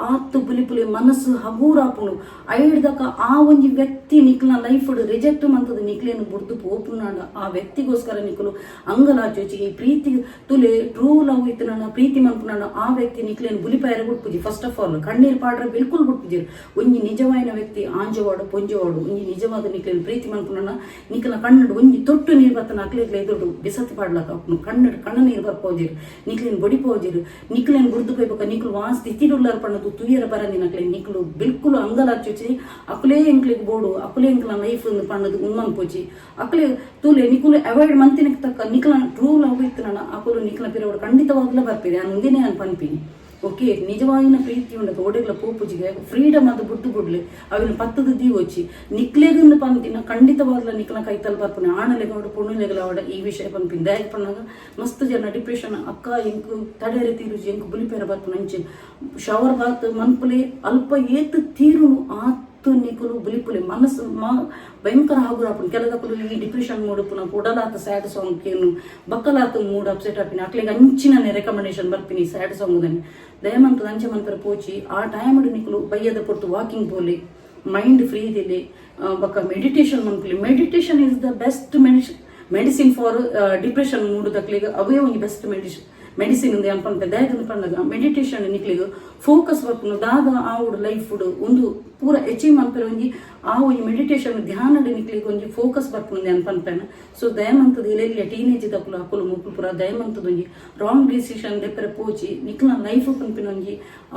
ಆತ್ ಬುಲಿಪುಲೆ, ಮನಸ್ಸು ಹಗೂರ ಆಪುಂಡು. ಐಡ್ದಕ ಆ ಒಂಜಿ ವ್ಯಕ್ತಿ ನಿಕ್ಲ ಲೈಫ್ ರಿಜೆಕ್ಟ್ ಮಂತದ ನಿಕ್ಲೇನು ಬುಡ್ದು ಪೋಪುನಾಂಡ ಆ ವ್ಯಕ್ತಿಗೋಸ್ಕರ ನಿಕುಲು ಅಂಗಲಾಚೋಚಿ. ಈ ಪ್ರೀತಿ ತುಲೆ, ಟ್ರೂ ಲವ್ ಇತ್ತುನಾಂಡ, ಪ್ರೀತಿ ಮನ್ಪುನಾಂಡ ಆ ವ್ಯಕ್ತಿ ನಿಕ್ಲೇನು ಬುಲಿಪಾಯರ ಬುಡ್ಪುಜಿ. ಫಸ್ಟ್ ಆಫ್ ಆಲ್ ಕಣ್ಣೀರ್ ಪಾಡ್ರೆ ಬಿಲ್ಕುಲ್ ಬುಡ್ಪುಜಿ. ಒಂಜಿ ನಿಜವಾಯಿನ ವ್ಯಕ್ತಿ, ಆಂಜವಾಡು ಪೊಂಜವಾಡು, ಒಂಜಿ ನಿಜವಾದ ನಿಕ್ಲೇನು ಪ್ರೀತಿ ಮನ್ಪುನಾಂಡ ನಿಕ್ಲ ಕಣ್ಣಡು ಒಂಜಿ ತೊಟ್ಟು ನೀರು ಬತ್ತನ ಅಕ್ಲೆಗ್ಲ ಎದುರು ಬಿಸತಿ ಪಾಡ್ಲಕ ಆಪುಂಡು. ಕಣ್ಣಡು ಕಣ್ಣ ನೀರು ಬರ್ಪೋಜಿರು, ನಿಕ್ಲೇನು ಬೊಡಿಪೋಜಿರು. ನಿಕ್ಲೇನು ಬುಡ್ದು ಪೋಯ್ಬೊಕ ನಿಕ್ಲು ವಾ ಸ್ಥಿತಿಡುಲ್ಲರ್ ಪಣ್ಣದು ತುಯ್ಯರ ಬರಂದಿನಕ್ಲೆ ನಿಕ್ಲು ಬಿಲ್ಕುಲ್ ಅಂಗಲಾಚುಚಿ. ಅಕುಲೇ ಎಂಕ್ಲೆಗ್ ಬೋಡು, ಅಕುಲೇ ಎಂಕ್ಲ ಲೈಫ್ ಪಣ್ಣದು ಉಮ್ಮನ್ ಪೋಚಿ. ಅಕ್ಲೆ ತೂಲೆ, ನಿಕುಲು ಅವಾಯ್ಡ್ ಮಂತಿನಕ್ ತಕ್ಕ ನಿಕ್ಲ ಟ್ರೂ ಲವ್ ಇತ್ತುನಡ ಅಕುಲು ನಿಕ್ಲ ಪಿರವುಡು ಖಂಡಿತವಾಗ್ಲ ಬರ್ಪಿರಿ. ಯಾನ್ ಉಂದಿನೇ ಯಾನ್ ಪನ್ಪಿನಿ. ಓಕೆ, ನಿಜವಾಯಿನ ಪ್ರೀತಿ ಉಂಡತ ಓಡೆಗ್ಲ ಪೋಪುಜಿಗೆ ಫ್ರೀಡಮ್ ಅದು ಬುಡ್ದು ಬುಡ್ಲೆ, ಅವಿನ ಪತ್ತದ ದೀವೊಚ್ಚಿ. ನಿಕ್ಲೆಗಂದು ಪನ್ತಿನ ಖಂಡಿತವಾಗ್ಲ ನಿಕ್ಲ ಕೈತಲ್ ಬರ್ಪುನೆ, ಆಣಲೆಗಾವಡು ಪೊಣ್ಣುಲೆಗಲಾವಡ ಈ ವಿಷಯ ಪನ್ಪಿನ. ದಾಯೆಗ್ ಪನ್ನಗ ಮಸ್ತ್ ಜನ ಡಿಪ್ರೆಷನ್, ಅಕ್ಕ ಎಂಕ್ ತಡೆಯರೆ ತೀರುಜಿ, ಎಂಕ್ ಬುಲಿಪೆರ ಬರ್ಪುನ ಅಂಚೆ ಶವರ್ ಬಾತ್ ಮನ್ಪುಲೆ. ಅಲ್ಪ ಏತ್ ತೀರುನು ಆತ್ ನಿಕುಲು ಬುಲಿಪುಲೆ, ಮನಸ್ಸು ಭಯಂಕರ ಹಗುರ ಆಪುಂಡು. ಕೆಲದಕುಲು ಈ ಡಿಪ್ರೆಷನ್ ಮೂಡುಪುನ ಕುಡಲಾತ ಸ್ಯಾಡ್ ಸಾಂಗ್ ಕೇನು ಬಕ್ಕಲಾತ ಮೂಡ್ ಅಪ್ಸೆಟ್ ಆಪಿನ. ಅಕ್ಲೆಗ್ ಅಂಚಿನ ರೆಕಮೆಂಡೇಶನ್ ಬರ್ಪಿನಿ ಸ್ಯಾಡ್ ಸಾಂಗ್ ದಾನೆ. ದಯಮಂತದ ಅಂಚೆ ಮನ್ಪೆರ ಪೋಚಿ. ಆ ಟೈಮ್ ನಿಕುಲು ಬಯ್ಯದ ಪೊರ್ತು ವಾಕಿಂಗ್ ಪೋಲೆ, ಮೈಂಡ್ ಫ್ರೀ ದಿಲೆ, ಬೊಕ್ಕ ಮೆಡಿಟೇಷನ್ ಮನ್ಪುಲಿ. Meditation is the best medicine for depression mood ದಕ್ಲೆಗ್. ಅವೇ ಒಂಜಿ ಬೆಸ್ಟ್ ಮೆಡಿಸಿನ್ ಉಂದು ಯಾನ್ ಪನ್ಪೆ. ದಾಯೆಗ್ ಪನ್ನಗ ಮೆಡಿಟೇಷನ್ ನಿಕ್ಲೆಗ್ ಫೋಕಸ್ ಬರ್ಪುಂಡು. ದಾದ ಆವುಡು ಲೈಫ್ ಒಂದು ಪೂರ ಅಚೀವ್ ಮನ್ಪೆರೆ ಒಂಜಿ ಆ ಒಂಜಿ ಮೆಡಿಟೇಷನ್ ಧ್ಯಾನಡ್ ನಿಕ್ಲೆಗ್ ಒಂಜಿ ಫೋಕಸ್ ಬರ್ಪುಂಡು ಯಾನ್ ಪನ್ಪೆನ. ಸೊ ದಯಮಂತದ ಎಲ್ಲೆಲ್ಲ ಟೀನೇಜ್ ದಕುಲು ಅಕುಲು ಮುಕುಲು ಪೂರ ದಯಮಂತದ ಒಂಜಿ ರಾಂಗ್ ಡಿಸಿಷನ್ ದೆಪ್ಪರೆ ಪೋಚಿ. ನಿಕ್ಲ ಲೈಫ್ ಪನ್ಪಿನ ಒಂಜಿ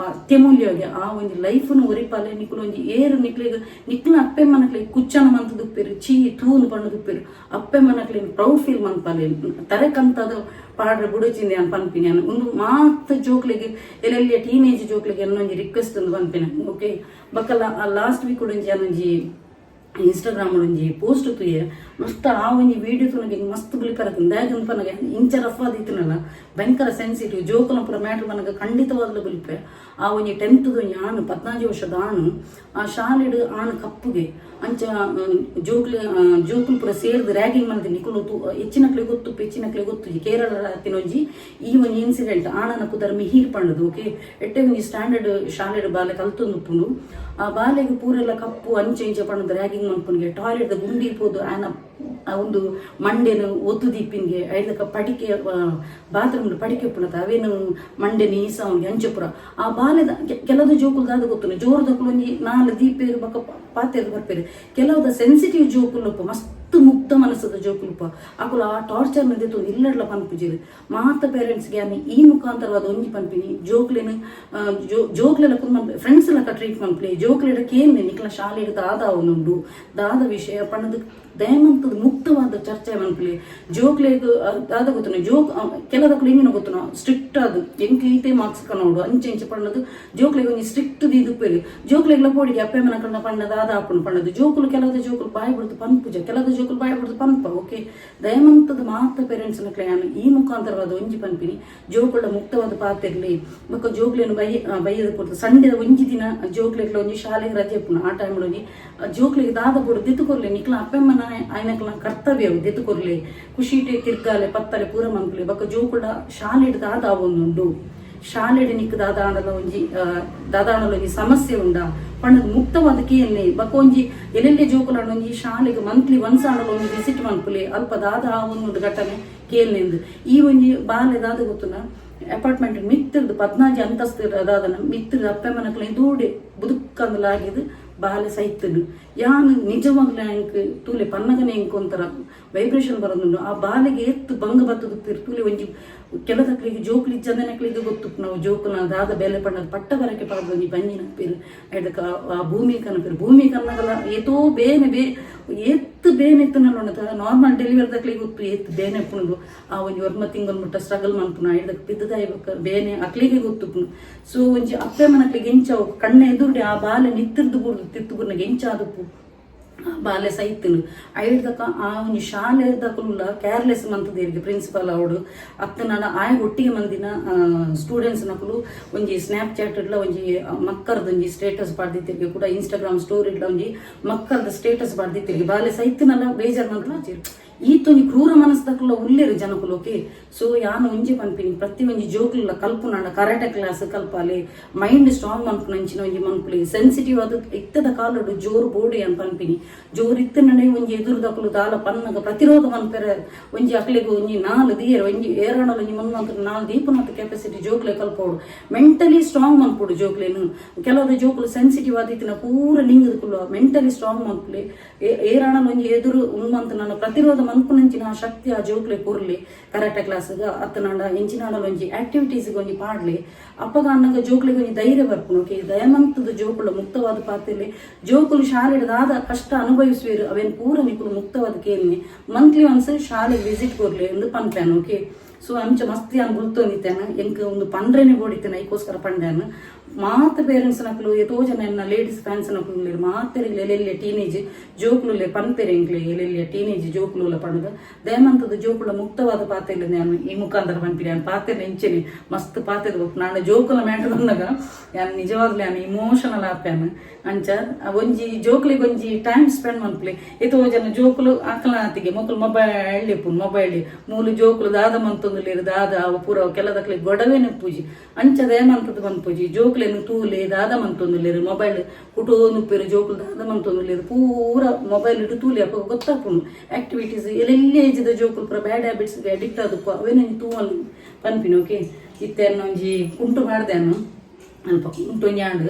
ಅತ್ಯಮೂಲ್ಯವಾಗಿ ಆ ಒಂಜಿ ಲೈಫ್ನು ಒರಿಪಾಲೆ. ನಿಕುಲು ಒಂಜಿ ಏರು ನಿಕ್ಲೆಗ್ ನಿಕ್ಲ ಅಪ್ಪೆ ಮನಕ್ಲೆಗ್ ಕುಚ್ಚನ ಮಂತ್ ದುಪ್ಪೆರು, ಚೀ ತೂನು ಪಂಡು ದುಪ್ಪೆರು. ಅಪ್ಪೆ ಮನಕ್ಲೆಗ್ ಪ್ರೌಡ್ ಫೀಲ್ ಮನ್ಪಾಲೆ, ತರೆಕಂತದ ಪಾಡ್ರೆ ಬುಡಚಿಂದೆ ಯಾನ್ ಪನ್ಪಿನಿ. ಯಾನ್ ಉಂದು ಮಾತ ಜೋಕ್ಲೆಗ್, ಎಲ್ಲೆಲ್ಲ ಟೀನೇಜ್ ಜೋಕ್ಲೆಗ್ ಒಂಜಿ ರಿಕ್ವೆಸ್ಟ್ ಅಂದ್ ಪನ್ಪಿನ. ಓಕೆ, ಬೊಕ್ಕ ಲಾಸ್ಟ್ ವೀಕ್ ಒಂಜಿ ಯಾನೊಂಜಿ ಇನ್ಸ್ಟಾಗ್ರಾಮ್ ಒಂಜಿ ಪೋಸ್ಟ್ ತೂಯೆ. ಮಸ್ತ್ ಆ ಒಂಜಿ ವಿಡಿಯೋ ತೂನಗ ಮಸ್ತ್ ಬುಲಿಪರಕ. ದಾಯೆಗ್ ಪನ್ನಗ ಇಂಚ ರಫ್ ಆದಿತ್ತಿನಲ್ಲ, ಭಯಂಕರ ಸೆನ್ಸಿಟಿವ್. ಜೋಕುಲ ಪೂರ ಮ್ಯಾಟ್ರ್ ಪನ್ನಗ ಖಂಡಿತವಾಗ್ಲೂ ಬುಲಿಪೆ. ಆ ಒಂಜಿ ಟೆಂತ್ ಒಂಜಿ ಆಣು, 14 ವರ್ಷದ ಆಣು, ಆ ಶಾಲೆಡ್ ಆಣು ಕಪ್ಪುಗೆ ಅಂಚ ಜೋಕ್ಲು ಜೋಕುಲು ಪೂರ ಸೇರ್ದು ರ್ಯಾಗಿಂಗ್ ಮಲ್ದಿ. ನಿಕುಲು ಹೆಚ್ಚಿನಕ್ಲೆ ಗೊತ್ತು, ಹೆಚ್ಚಿನಕ್ಲೆ ಗೊತ್ತು. ಕೇರಳ ಒಂಜಿ ಈ ಒಂಜಿ ಇನ್ಸಿಡೆಂಟ್. ಆಣನ ಪುದರ್ ಮಿಹಿರ್ ಪಂಡದು. ಓಕೆ, ಎಟ್ಟೆ ಒಂಜಿ ಸ್ಟ್ಯಾಂಡರ್ಡ್ ಶಾಲೆಡ್ ಬಾಲೆ ಕಲ್ತೊಂದುಪ್ಪುಂಡು. ಆ ಬಾಲೆಗ್ ಪೂರೆಲ್ಲ ಕಪ್ಪು ಅಂಚೆ ಇಂಚ ಪಂಡದು ರ್ಯಾಗಿಂಗ್ ಮನ್ಪುನ್ಗೆ. ಟಾಯ್ಲೆಟ್ ಗುಂಡಿ ಪೋದು ಆನ ಆ ಒಂದು ಮಂಡೆನು ಒತ್ತು ದೀಪಿನ್ಗೆ. ಐದಕ್ಕ ಪಡಿಕೆ, ಬಾತ್ರೂಮ್ ಪಡಿಕೆ ಉಪ್ಪುನತ ಅವೇನು ಮಂಡೆನ ಈಸ ಅವ್ನಿಗೆ ಅಂಚೆ ಪೂರ. ಆ ಬಾಲೆದ ಕೆಲವು ಜೋಕುಲು ದಾದ ಗೊತ್ತುಂಡು, ಜೋರುದಕುಲು ಒಂಜಿ ನಾಲ್ ದೀಪೇರು ಬೊಕ್ಕ ಪಾತೆರ್ ಬರ್ಪೇರು. ಕೆಲವುದ ಸೆನ್ಸಿಟಿವ್ ಜೋಕುಲು, ಮಸ್ತ್ ಮುಕ್ತ ಮನಸ್ಸದ ಜೋಕುಲುಪ್ಪ, ಅಕುಲು ಆ ಟಾರ್ಚರ್ ದೆತ್ತೊಂದು ಇಲ್ಲಡ್ಲ ಪನ್ಪುಜೆರ್. ಮಾತ ಪೇರೆಂಟ್ಸ್ಗೆ ಯಾನ್ ಈ ಮುಖಾಂತರವಾದ ಒಂಜಿ ಪನ್ಪಿನಿ, ಜೋಕ್ಲೆನ್ ಜೋಕ್ಲೆಲ ಫ್ರೆಂಡ್ಸ್ ಲಕ ಟ್ರೀಟ್ ಮನ್ಪುಲೆ. ಜೋಕ್ಲೆಡ ಕೇನ್ನೆ, ನಿಕ್ಲ ಶಾಲೆಡ್ ದಾದ ಅವನುಂಡು, ದಾದ ವಿಷಯ ಪನ್ನದು ದಯಮಂತದ ಮುಕ್ತವಾದ ಚರ್ಚೆ ಮನ್ಪುಲೆ. ಜೋಕ್ಲೆಗ್ ದಾದ ಗೊತ್ತುನ, ಜೋಕ್ ಕೆಲದಕ್ಲು ಇಂಗಿನ ಗೊತ್ತುನ, ಸ್ಟ್ರಿಕ್ಟ್ ಅದು ಎಂಕ್ ಈತೆ ಮಾರ್ಕ್ಸ್ ಕನೋಡು ಅಂಚೆ ಇಂಚೆ ಪಣ್ಣದು ಜೋಕ್ಲೆಗ್ ಒಂಜಿ ಸ್ಟ್ರಿಕ್ಟ್ ದೀದುಪ್ಪೆರ್. ಜೋಕ್ಲೆಗ್ಲ ಪೋಡಿಗೆ ಅಪ್ಪೆ ಮನಕಲ್ನ ಪಣ್ಣ ದಾದ ಆಪುಂಡು ಪಣ್ಣದು. ಜೋಕುಲು, ಕೆಲವದ ಜೋಕುಲು ಬಾಯಿ ಬಿಡ್ದು ಪನ್ಪುಜ, ಕೆಲವದ ಜೋಕುಲು ಬಾಯಿ ಬಿಡ್ದು ಪನ್ಪ. ಓಕೆ, ದಯಮಂತದ ಮಾತ ಪೇರೆಂಟ್ಸ್ ಯಾನ್ ಈ ಮುಖಾಂತರವಾದ ಒಂಜಿ ಪನ್ಪಿನಿ, ಜೋಕುಳ ಮುಕ್ತವಾದ ಪಾತಿರ್ಲಿ. ಬೊಕ್ಕ ಜೋಕ್ಲೆನ್ ಬಯ್ಯದ ಪೊರ್ತು ಸಂಡೆದ ಒಂಜಿ ದಿನ ಜೋಕ್ಲೆಗ್ಲ ಒಂಜಿ ಶಾಲೆಗೆ ರಜೆ ಉಪ್ಪುಂಡು. ಆ ಟೈಮ್ ಒಂಜಿ ಜೋಕ್ಲೆಗ್ ದಾದ ಬೋಡು ದೆತ್ತುಕೊರ್ಲೆ. ನಿಕ್ಲ ಅಪ್ಪೆಮ್ಮನ ಆಯ್ನಕ್ಲ ಕರ್ತವ್ಯ ದೆತ್ತುಕೊರ್ಲೆ. ಖುಷಿಟೆ ತಿರ್ಗಾಲೆ ಪತ್ತಲೆ ಪೂರ ಮನ್ಪುಲೆ. ಬೊಕ್ಕ ಜೋಕುಳ ಶಾಲೆಡ್ ದಾದ ಆವೊಂದುಂಡು, ಶಾಲೆಡ್ ನಿಕ್ ದಾದ ಆಂಡಲ ಒಂಜಿ ದಾದ ಆಂಡಲ ಒಂಜಿ ಸಮಸ್ಯೆ ಉಂಡಾ ಪಂಡದ್ ಮುಕ್ತವಾದ ಕೇನ್ನೆ. ಬೊಕ್ಕ ಒಂಜಿ ಎಲ್ಲೆಲ್ಲೆ ಜೋಕುಲಾಂಡ ಒಂಜಿ ಶಾಲೆಗ್ ಮಂತ್ಲಿ ಒನ್ಸ್ ಆಂಡಲ ಒಂಜಿ ವಿಸಿಟ್ ಮನ್ಪುಲೆ. ಅಲ್ಪ ದಾದ ಆವೊಂದುಂಡು ಘಟನೆ ಕೇನ್ನೆಂದು. ಈ ಒಂಜಿ ಬಾಲೆ ದಾದ ಗೊತ್ತುನ, ಅಪಾರ್ಟ್ಮೆಂಟ್ ಮಿತ್ತರ್ದು 14 ಅಂತಸ್ತು ದಾದನ ಮಿತ್ತರ್ದು ಅಪ್ಪೆ ಮನಕ್ಲೆ ದೂಡೆ ಬುದುಕ್ಕಂದಲಾಗಿದ್ದು ಬಾಲೆ ಸೈತನು. ಯಾನ್ ನಿಜವಾಗ್ಲೂ ಎಂಕ್ ತೂಲೆ ಪನ್ನಗನೆ ಎಂಕ್ ಒಂಥರ ವೈಬ್ರೇಷನ್ ಬರೋದುಂಡು. ಆ ಬಾಲೆಗೆ ಏತ್ ಬಂಗ ಬತ್ತದ ತೂಲೆ. ಒಂಜಿ ಕೆಲದಕ್ಲಿಗೆ ಜೋಕುಲು ಇಜ್ಜಂದನಕ್ಲಿಗೆ ಗೊತ್ತು ನಾವು ಜೋಕುನ ದಾದ ಬೆಲೆ ಪಣ್ಣದ. ಪಟ್ಟ ಬರಕೆ ಪಾಡ್ದು ಒಂಜಿ ಬಂಜಿನ ಪೇರು ಐದಕ್ಕ ಆ ಭೂಮಿ ಕನಪೇರು. ಭೂಮಿ ಕನ್ನಗಲ ಏತೋ ಬೇನೆ ಬೇ ಏತ್ ಬೇನೆ ಇತ್ತು. ನಾರ್ಮಲ್ ಡೆಲಿವರಿ ದಕ್ಲಿಗೆ ಗೊತ್ತು ಏತ್ ಬೇನೆ ಉಪ್ಪುಂಡು. ಆ ಒಂಜಿ ಒರ್ಮ ತಿಂಗಳು ಮುಟ್ಟ ಸ್ಟ್ರಗಲ್ ಮನ್ಪುನ, ಐದಕ್ಕೆ ಪಿದ್ದದಾಯಿ ಬೊಕ್ಕ ಬೇನೆ ಅಕ್ಲಿಗೆ ಗೊತ್ತುಪ್ಪುಂಡು. ಸೊ ಒಂಜಿ ಅಪ್ಪೆ ಮನಕ್ಲಿಗೆ ಎಂಚ ಕಣ್ಣ ಎದುರುಡೆ ಆ ಬಾಲೆ ನಿತ್ತಿರ್ದು ಬುಡ್ದು ತಿತ್ತು ಬುರ್ನಗೆ ಎಂಚ ಆದುಪ್ಪು. ಬಾಲೆ ಸೈತನು ಐಡ್ದಕ ಆ ಒಂಜಿ ಶಾಲೆದಕುಲ್ಲ ಕೇರ್ಲೆಸ್ ಮಂತದೇರಿಗೆ ಪ್ರಿನ್ಸಿಪಾಲ್ ಅವಡು ಅತ್ತ ನಾಡ ಆಯ ಒಟ್ಟಿಗೆ ಮಂದಿನ ಸ್ಟೂಡೆಂಟ್ಸ್ ನಕುಲು ಒಂಜಿ ಸ್ನ್ಯಾಪ್ ಚಾಟ್ ಇಡ್ಲ ಒಂಜಿ ಮಕ್ಕರ್ದ ಒಂಜಿ ಸ್ಟೇಟಸ್ ಪಾಡ್ದಿತ್ತಿರ್ಗೆ ಕೂಡ ಇನ್ಸ್ಟಾಗ್ರಾಮ್ ಸ್ಟೋರಿ ಇಡ್ಲ ಒಂಜಿ ಮಕ್ಕರ್ದ ಸ್ಟೇಟಸ್ ಪಾಡ್ದಿತ್ತಿರ್ಗೆ ಬಾಲೆ ಸೈತನಲ್ಲ ಬೇಜಾರ್ ಮಂತ ಈತೊಂಜಿ ಕ್ರೂರ ಮನಸ್ದಕುಲ ಉಲ್ಲೇರು ಜನಕುಲು. ಓಕೆ, ಸೊ ಯಾನ್ ಒಂಜಿ ಪನ್ಪಿನಿ, ಪ್ರತಿ ಒಂಜಿ ಜೋಕುಲ ಕಲ್ಪುನಾಂಡ ಕರಾಟೆ ಕ್ಲಾಸ್ ಕಲ್ಪಾಲೆ, ಮೈಂಡ್ ಸ್ಟ್ರಾಂಗ್ ಮನ್ಪುನಂಚಿನ ಒಂಜಿ ಮನ್ಪುಲಿ. ಸೆನ್ಸಿಟಿವ್ ಅದು ಇತ್ತದ ಕಾಲಡು ಜೋರು ಬೋಡಿ ಅಂತ ಪನ್ಪಿನಿ. ಜೋರು ಇತ್ತನಡೆ ಒಂಜಿ ಎದುರುದಕುಲು ದಾಲ ಪನ್ನಗ ಪ್ರತಿರೋಧ ಮನ್ಪೆರೆ ಒಂಜಿ ಅಕ್ಲೆಗ್ ಒಂಜಿ ನಾಲ್ ದಿಯರ್ ಒಂಜಿ ಏರಾಣಲ್ ಒಂಜಿ ಮುನ್ಮಂತ್ರ ನಾಲ್ ದೀಪನಂತ ಕೆಪಾಸಿಟಿ ಜೋಕ್ಲೆ ಕಲ್ಪೋಡು, ಮೆಂಟಲಿ ಸ್ಟ್ರಾಂಗ್ ಮನ್ಪೋಡು ಜೋಕ್ಲೆನು. ಕೆಲವೊಂದು ಜೋಕುಲು ಸೆನ್ಸಿಟಿವ್ ಆದಿತ್ತಿನ ಪೂರ ನಿಂಗದಕುಲು ಮೆಂಟಲಿ ಸ್ಟ್ರಾಂಗ್ ಮನ್ಪುಲೆ. ಏರಾಣಲ್ ಒಂಜಿ ಎದುರು ಉನ್ಮಂತ ನನ್ನ ಪ್ರತಿರೋಧ ಮನ್ಪುನಂಚಿನ ಆ ಶಕ್ತಿ ಆ ಜೋಕ್ಲೆ ಕೊರ್ಲಿ. ಕರಾಟೆ ಕ್ಲಾಸ್ಗ ಅತ್ತನಾಂಡ ಎಂಚಿನಾಡಲ್ ಒಂಜಿ ಆಕ್ಟಿವಿಟೀಸ್ ಒಂಜಿ ಪಾಡ್ಲಿ. ಅಪ್ಪಗ ಅಣ್ಣಗ ಜೋಕ್ಲೆಗ್ ಒಂಜಿ ಧೈರ್ಯ ಬರ್ಪುನು. ಓಕೆ, ದಯಮಂತದ ಜೋಕುಲು ಮುಕ್ತವಾದ ಪಾತೆರ್ಲೆ. ಜೋಕುಲು ಶಾಲೆಡ್ ಕಷ್ಟ ಅನುಭವಿಸುವೇರು, ಅವೇನ್ ಪೂರ ನಿಕುಲು ಮುಕ್ತವಾದ ಕೇನ್ನಿ. ಮಂತ್ಲಿ ಒನ್ಸ್ ಶಾಲೆ ವಿಸಿಟ್ ಕೊರ್ಲಿ ಎಂದು ಪನ್ಪೇನು. ಓಕೆ, ಸೊ ಅಂಚ ಮಸ್ತಿ ಅನ್ ಗುರ್ತೊಂದಿತ್ತೇನೆ, ಎಂಕ್ ಒಂದು ಪಂಡ್ರೆನೆ ಬೋಡಿತ್ತೇನೆ, ಐಕೋಸ್ಕರ ಪಂಡ್ಯಾನು. ಮಾತ ಪೇರೆಂಟ್ಸ್ ನಕಲು ಏತೋ ಜನ ಎನ್ನ ಲೇಡೀಸ್ ಫ್ಯಾನ್ಸ್ ನಕಲು ಉಲ್ಲೆರ್, ಮಾತೆರೆಗ್ಲ ಎಲ್ಲೆಲ್ಲೆ ಟೀನೇಜ್ ಜೋಕುಲು ಪನ್ಪೆರೆ. ಎಂಕ್ಲೆ ಎಲ್ಲೆಲ್ಲೆ ಟೀನೇಜ್ ಜೋಕುಲು ಪಂಡುದು ದಯಮಂತದ ಜೋಕುಲ ಮುಕ್ತವಾದ ಪಾತೆರ್ಲೆ ನಾನು ಈ ಮುಖಾಂತರ ಪನ್ಪಿನಿ. ನಾನು ಪಾತೆರ್ಲೆ ಇಂಚೆನೆ ಮಸ್ತ್ ಪಾತೆರ್ ಬೊಕ್ಕ ನಾನು ಜೋಕುಲ ಮ್ಯಾಟರ್ ಬಂದಾಗ ಯಾನ್ ನಿಜವಾಗ್ಲೂ ಯಾನ್ ಇಮೋಷನಲ್ ಆಪ್ಯಾನು. ಅಂಚ ಒಂಜಿ ಜೋಕುಲಿಗೆ ಒಂಜಿ ಟೈಮ್ ಸ್ಪೆಂಡ್ ಮನ್ಪುಲೆ. ಏತೋ ಜನ ಜೋಕುಲು ಆಕಲಾತಿಗೆ ಮೊಕುಲು ಮೊಬೈಲ್ ಇಪ್ಪುನು, ಮೊಬೈಲ್ ಮೂಲು ಜೋಕುಲು ದಾದ ಮಂತೊಂದುಲ್ಲೆರ್, ದಾದ ಅವು ಪೂರ ಕೆಲದಕ್ಲೆ ಗೊಡವೆನೆ ಪೂಜಿ. ಅಂಚ ದಯಮಂತದ ಮನ್ಪುಜಿ. ಜೋಕುಲೆನ್ ತೂಲೆ, ದಾದ ಮಂತೊಂದುಲ್ಲೆರ್, ಮೊಬೈಲ್ ಕುಟೋಂದುಪ್ಪೆರ್, ಜೋಕುಲು ದಾದ ಮಂತೊಂದುಲ್ಲೆರ್ ಪೂರ ಮೊಬೈಲ್ ಇಟ್ಟು ತೂಲೆ. ಅಪ್ಪ ಗೊತ್ತಾಪುಂಡು ಆಕ್ಟಿವಿಟೀಸ್. ಎಲ್ಲೆಲ್ಲಿ ಏಜ್ದ ಜೋಕುಲು ಪೂರ ಬ್ಯಾಡ್ ಹ್ಯಾಬಿಟ್ಸ್ ಅಡಿಕ್ಟ್ ಆದುಪ್ಪ, ಅವೇನ ತೂವಲ್ ಪನ್ಪಿನ. ಓಕೆ, ಇತ್ತೆ ಒಂಜಿ ಕುಂಟು ಪಾಡ್ದೇನು, ಅಲ್ಪ ಕುಂಟು ಒಂಜಿ ಆಂಡ್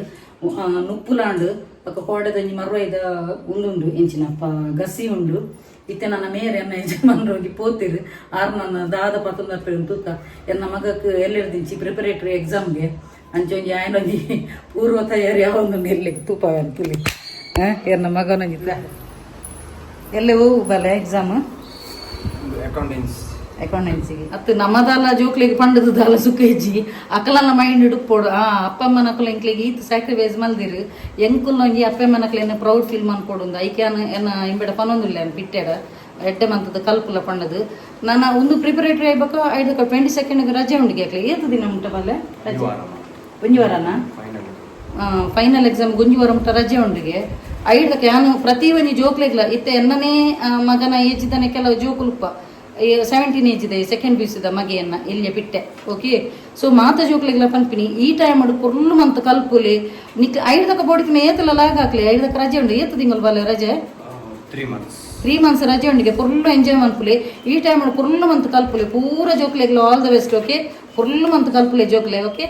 ನುಪ್ಪುಲಾಂಡ್ ಬೊಕ್ಕ ಕೋಡೆದ ಒಂಜಿ ಮರ್ವೈದ ಉಂದುಂಡು, ಎಂಚಿನಪ್ಪ ಗಸಿ ಉಂಡು. ಇತ್ತೆ ನನ್ನ ಮೇರೆ ಎನ್ನ ಯಜಮಾನ್ರು ಒಂಜಿ ಪೋತಿರು ಆರ್ ನನ್ನ ದಾದ ಪತ್ತೊಂದು ತೂಕ. ಎನ್ನ ಮಗಕ್ ಎಲ್ಲೆರ್ದಿಂಚಿ ಪ್ರಿಪರೇಟರಿ ಎಕ್ಸಾಮ್ಗೆ ಅಂಚ ಒಂಜಿ ಆಯನ ಒಂಜಿ ಪೂರ್ವ ತಯಾರಿ ಯಾವೊಂದು ಎಲ್ಲಿ ತೂಪ ತುಲಿ ಎನ್ನ ಮಗನೊಂಜಿ ಎಲ್ಲೆ ಹೋಗು ಬಲೆ ಎಕ್ಸಾಮ್. ಅಕೌಂಟೆನ್ಸ್. ಅಕೌಂಟೆನ್ಸಿಗೆ ಅತ್ತು ನಮ್ಮದಲ್ಲ ಜೋಕ್ಲಿಗೆ ಪಂಡದು ದಾಲ ಸುಖ ಇಜ್ಜಿ. ಅಕಲನ್ನ ಮೈಂಡ್ ಹಿಡುಕ್ಪೋಡು. ಆ ಅಪ್ಪಮ್ಮನ ಅಕುಲು ಎಂಕ್ಲಿಗೆ ಈತ್ ಸ್ಯಾಕ್ರಿಫೈಸ್ ಮಲ್ದಿರು, ಎಂಕುಲ್ ಒಂಜಿ ಅಪ್ಪಮ್ಮನ ಅಕ್ಲೆನ ಪ್ರೌಡ್ ಫೀಲ್ ಮನ್ಪೊಡು. ಐಕ್ಯಾನ್ ಎನ್ನ ಇಂಬೆಡ ಪನೊಂದಿಲ್ಲ ಬಿಟ್ಟೆಡ ಎಡ್ಡೆ ಮಂತದ ಕಲ್ಪುಲ ಪಂಡದು. ನಾನು ಒಂದು ಪ್ರಿಪರೇಟರಿ ಆಯ್ಬೇಕ. ಐದಕ್ಕೆ 22nd ರಜೆ ಉಂಡಿಗೆ ಅಕ್ಲೆ. ಏತು ದಿನ ಉಂಟ ಬಲ್ಲೆ ರಜೆ? ಒಂಜಿ ವಾರನಾ? ಫೈನಲ್. ಫೈನಲ್ ಎಕ್ಸಾಮ್ ಒಂಜಿ ವಾರ ಮುಟ್ಟ ರಜೆ ಉಂಡಿಗೆ. ಐಡ್ದಕ್ಕೆ ಯಾನು ಪ್ರತಿ ಒಂಜಿ ಜೋಕ್ಲೆಗ್ಲ ಇತ್ತೆ ಎನ್ನನೇ ಮಗನ ಏಜಿದನೆ ಕೆಲವು ಜೋಕುಲುಪ್ಪ, 17 ಏಜ್ ಇದೆ, ಸೆಕೆಂಡ್ ಪಿ ಮಗೆಯನ್ನ ಎಲ್ಲಿಯ ಬಿಟ್ಟೆ. ಓಕೆ, ಸೊ ಮಾತ ಜೋಕ್ಲೆಗ್ಲ ಪನ್ಪಿನಿ, ಈ ಟೈಮ್ ಪೊರ್ಲು ಮಂತ್ ಕಲ್ಪುಲಿ. ನಿಕ್ ಐಡ್ದಕ್ಕ ಬೋಡಿತಿನ ಏತಲ ಲಾಗ್ ಹಾಕ್ಲಿ. ಐಡ್ದಕ್ಕ ರಜೆ ಉಂಡು. ಏತು ತಿಂಗಳು ಬಲ್ಲೆ ರಜೆ? 3 ಮಂತ್ಸ್. 3 ಮಂತ್ಸ್ ರಜೆ ಉಂಡಿಗೆ. ಪೊರ್ಲು ಎಂಜಾಯ್ ಮನ್ಪುಲಿ. ಈ ಟೈಮ್ ಪೊರ್ಲು ಮಂತ್ ಕಲ್ಪುಲಿ. ಪೂರ ಜೋಕ್ಲೆಗ್ಲ ಆಲ್ the best. Okay, ಪೊರ್ಲು ಮಂತ್ ಕಲ್ಪುಲಿ ಜೋಕ್ಲೆ. ಓಕೆ,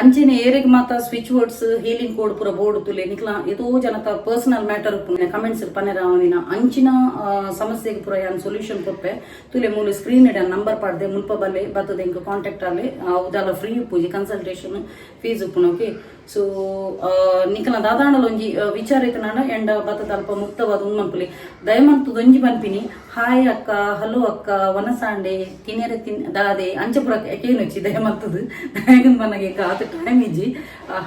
ಅಂಚೆನೆ ಏರೆಗ್ ಮಾತ ಸ್ವಿಚ್ ವರ್ಡ್ಸ್ ಹೀಲಿಂಗ್ ಕೋಡ್ ಪೂರ ಬೋರ್ಡ್ ತುಲೆ. ನಿಕ್ಲ ಏತೋ ಜನತ ಪರ್ಸನಲ್ ಮ್ಯಾಟರ್ ಕಮೆಂಟ್ಸ್ ಪನೆರಾವನಿನ ಅಂಚಿನ ಸಮಸ್ಯೆಗೆ ಪೂರ ಯಾನ್ ಸೊಲ್ಯೂಷನ್ ಕೊರ್ಪೆ. ತುಲೆ ಮೂಲು ಸ್ಕ್ರೀನ್ ಇಡ ನಂಬರ್ ಪಾಡ್ದೆ, ಮುಲ್ಪ ಬಲ್ಲೆ ಬತ್ತದ ಇಂಕ ಕಾಂಟ್ಯಾಕ್ಟ್ ಆಲೆ. ಉದಾಲ ಫ್ರೀ ಉಪ್ಪುಜಿ, ಕನ್ಸಲ್ಟೇಷನ್ ಫೀಸ್ ಉಪ್ಪುನು. ಓಕೆ, ಸೊ ನಿಕಲ ದಾದಾಂಡಲ ಒಂಜಿ ವಿಚಾರ ಇತ್ತನಾಂಡ ಎಂಡ ಬತ್ತದ ಅಲ್ಪ ಮುಕ್ತವಾದ ಉಂದು ಮನ್ಪುಲಿ. ದಯಮಂತು ಒಂಜಿ ಪನ್ಪಿನಿ, ಹಾಯ್ ಅಕ್ಕ, ಹಲೋ ಅಕ್ಕ, ವನಸಾಂಡೆ ತಿನೆರೆ ತಿನ್ ದಾದೆ ಅಂಚ ಪೂರ ಕೇನುಚ್ಚಿ ದಯಮಂತದು. ದಯಗನ್ ಪನ್ನಗ ಆತ ಟೈಮ್ ಇಜ್ಜಿ.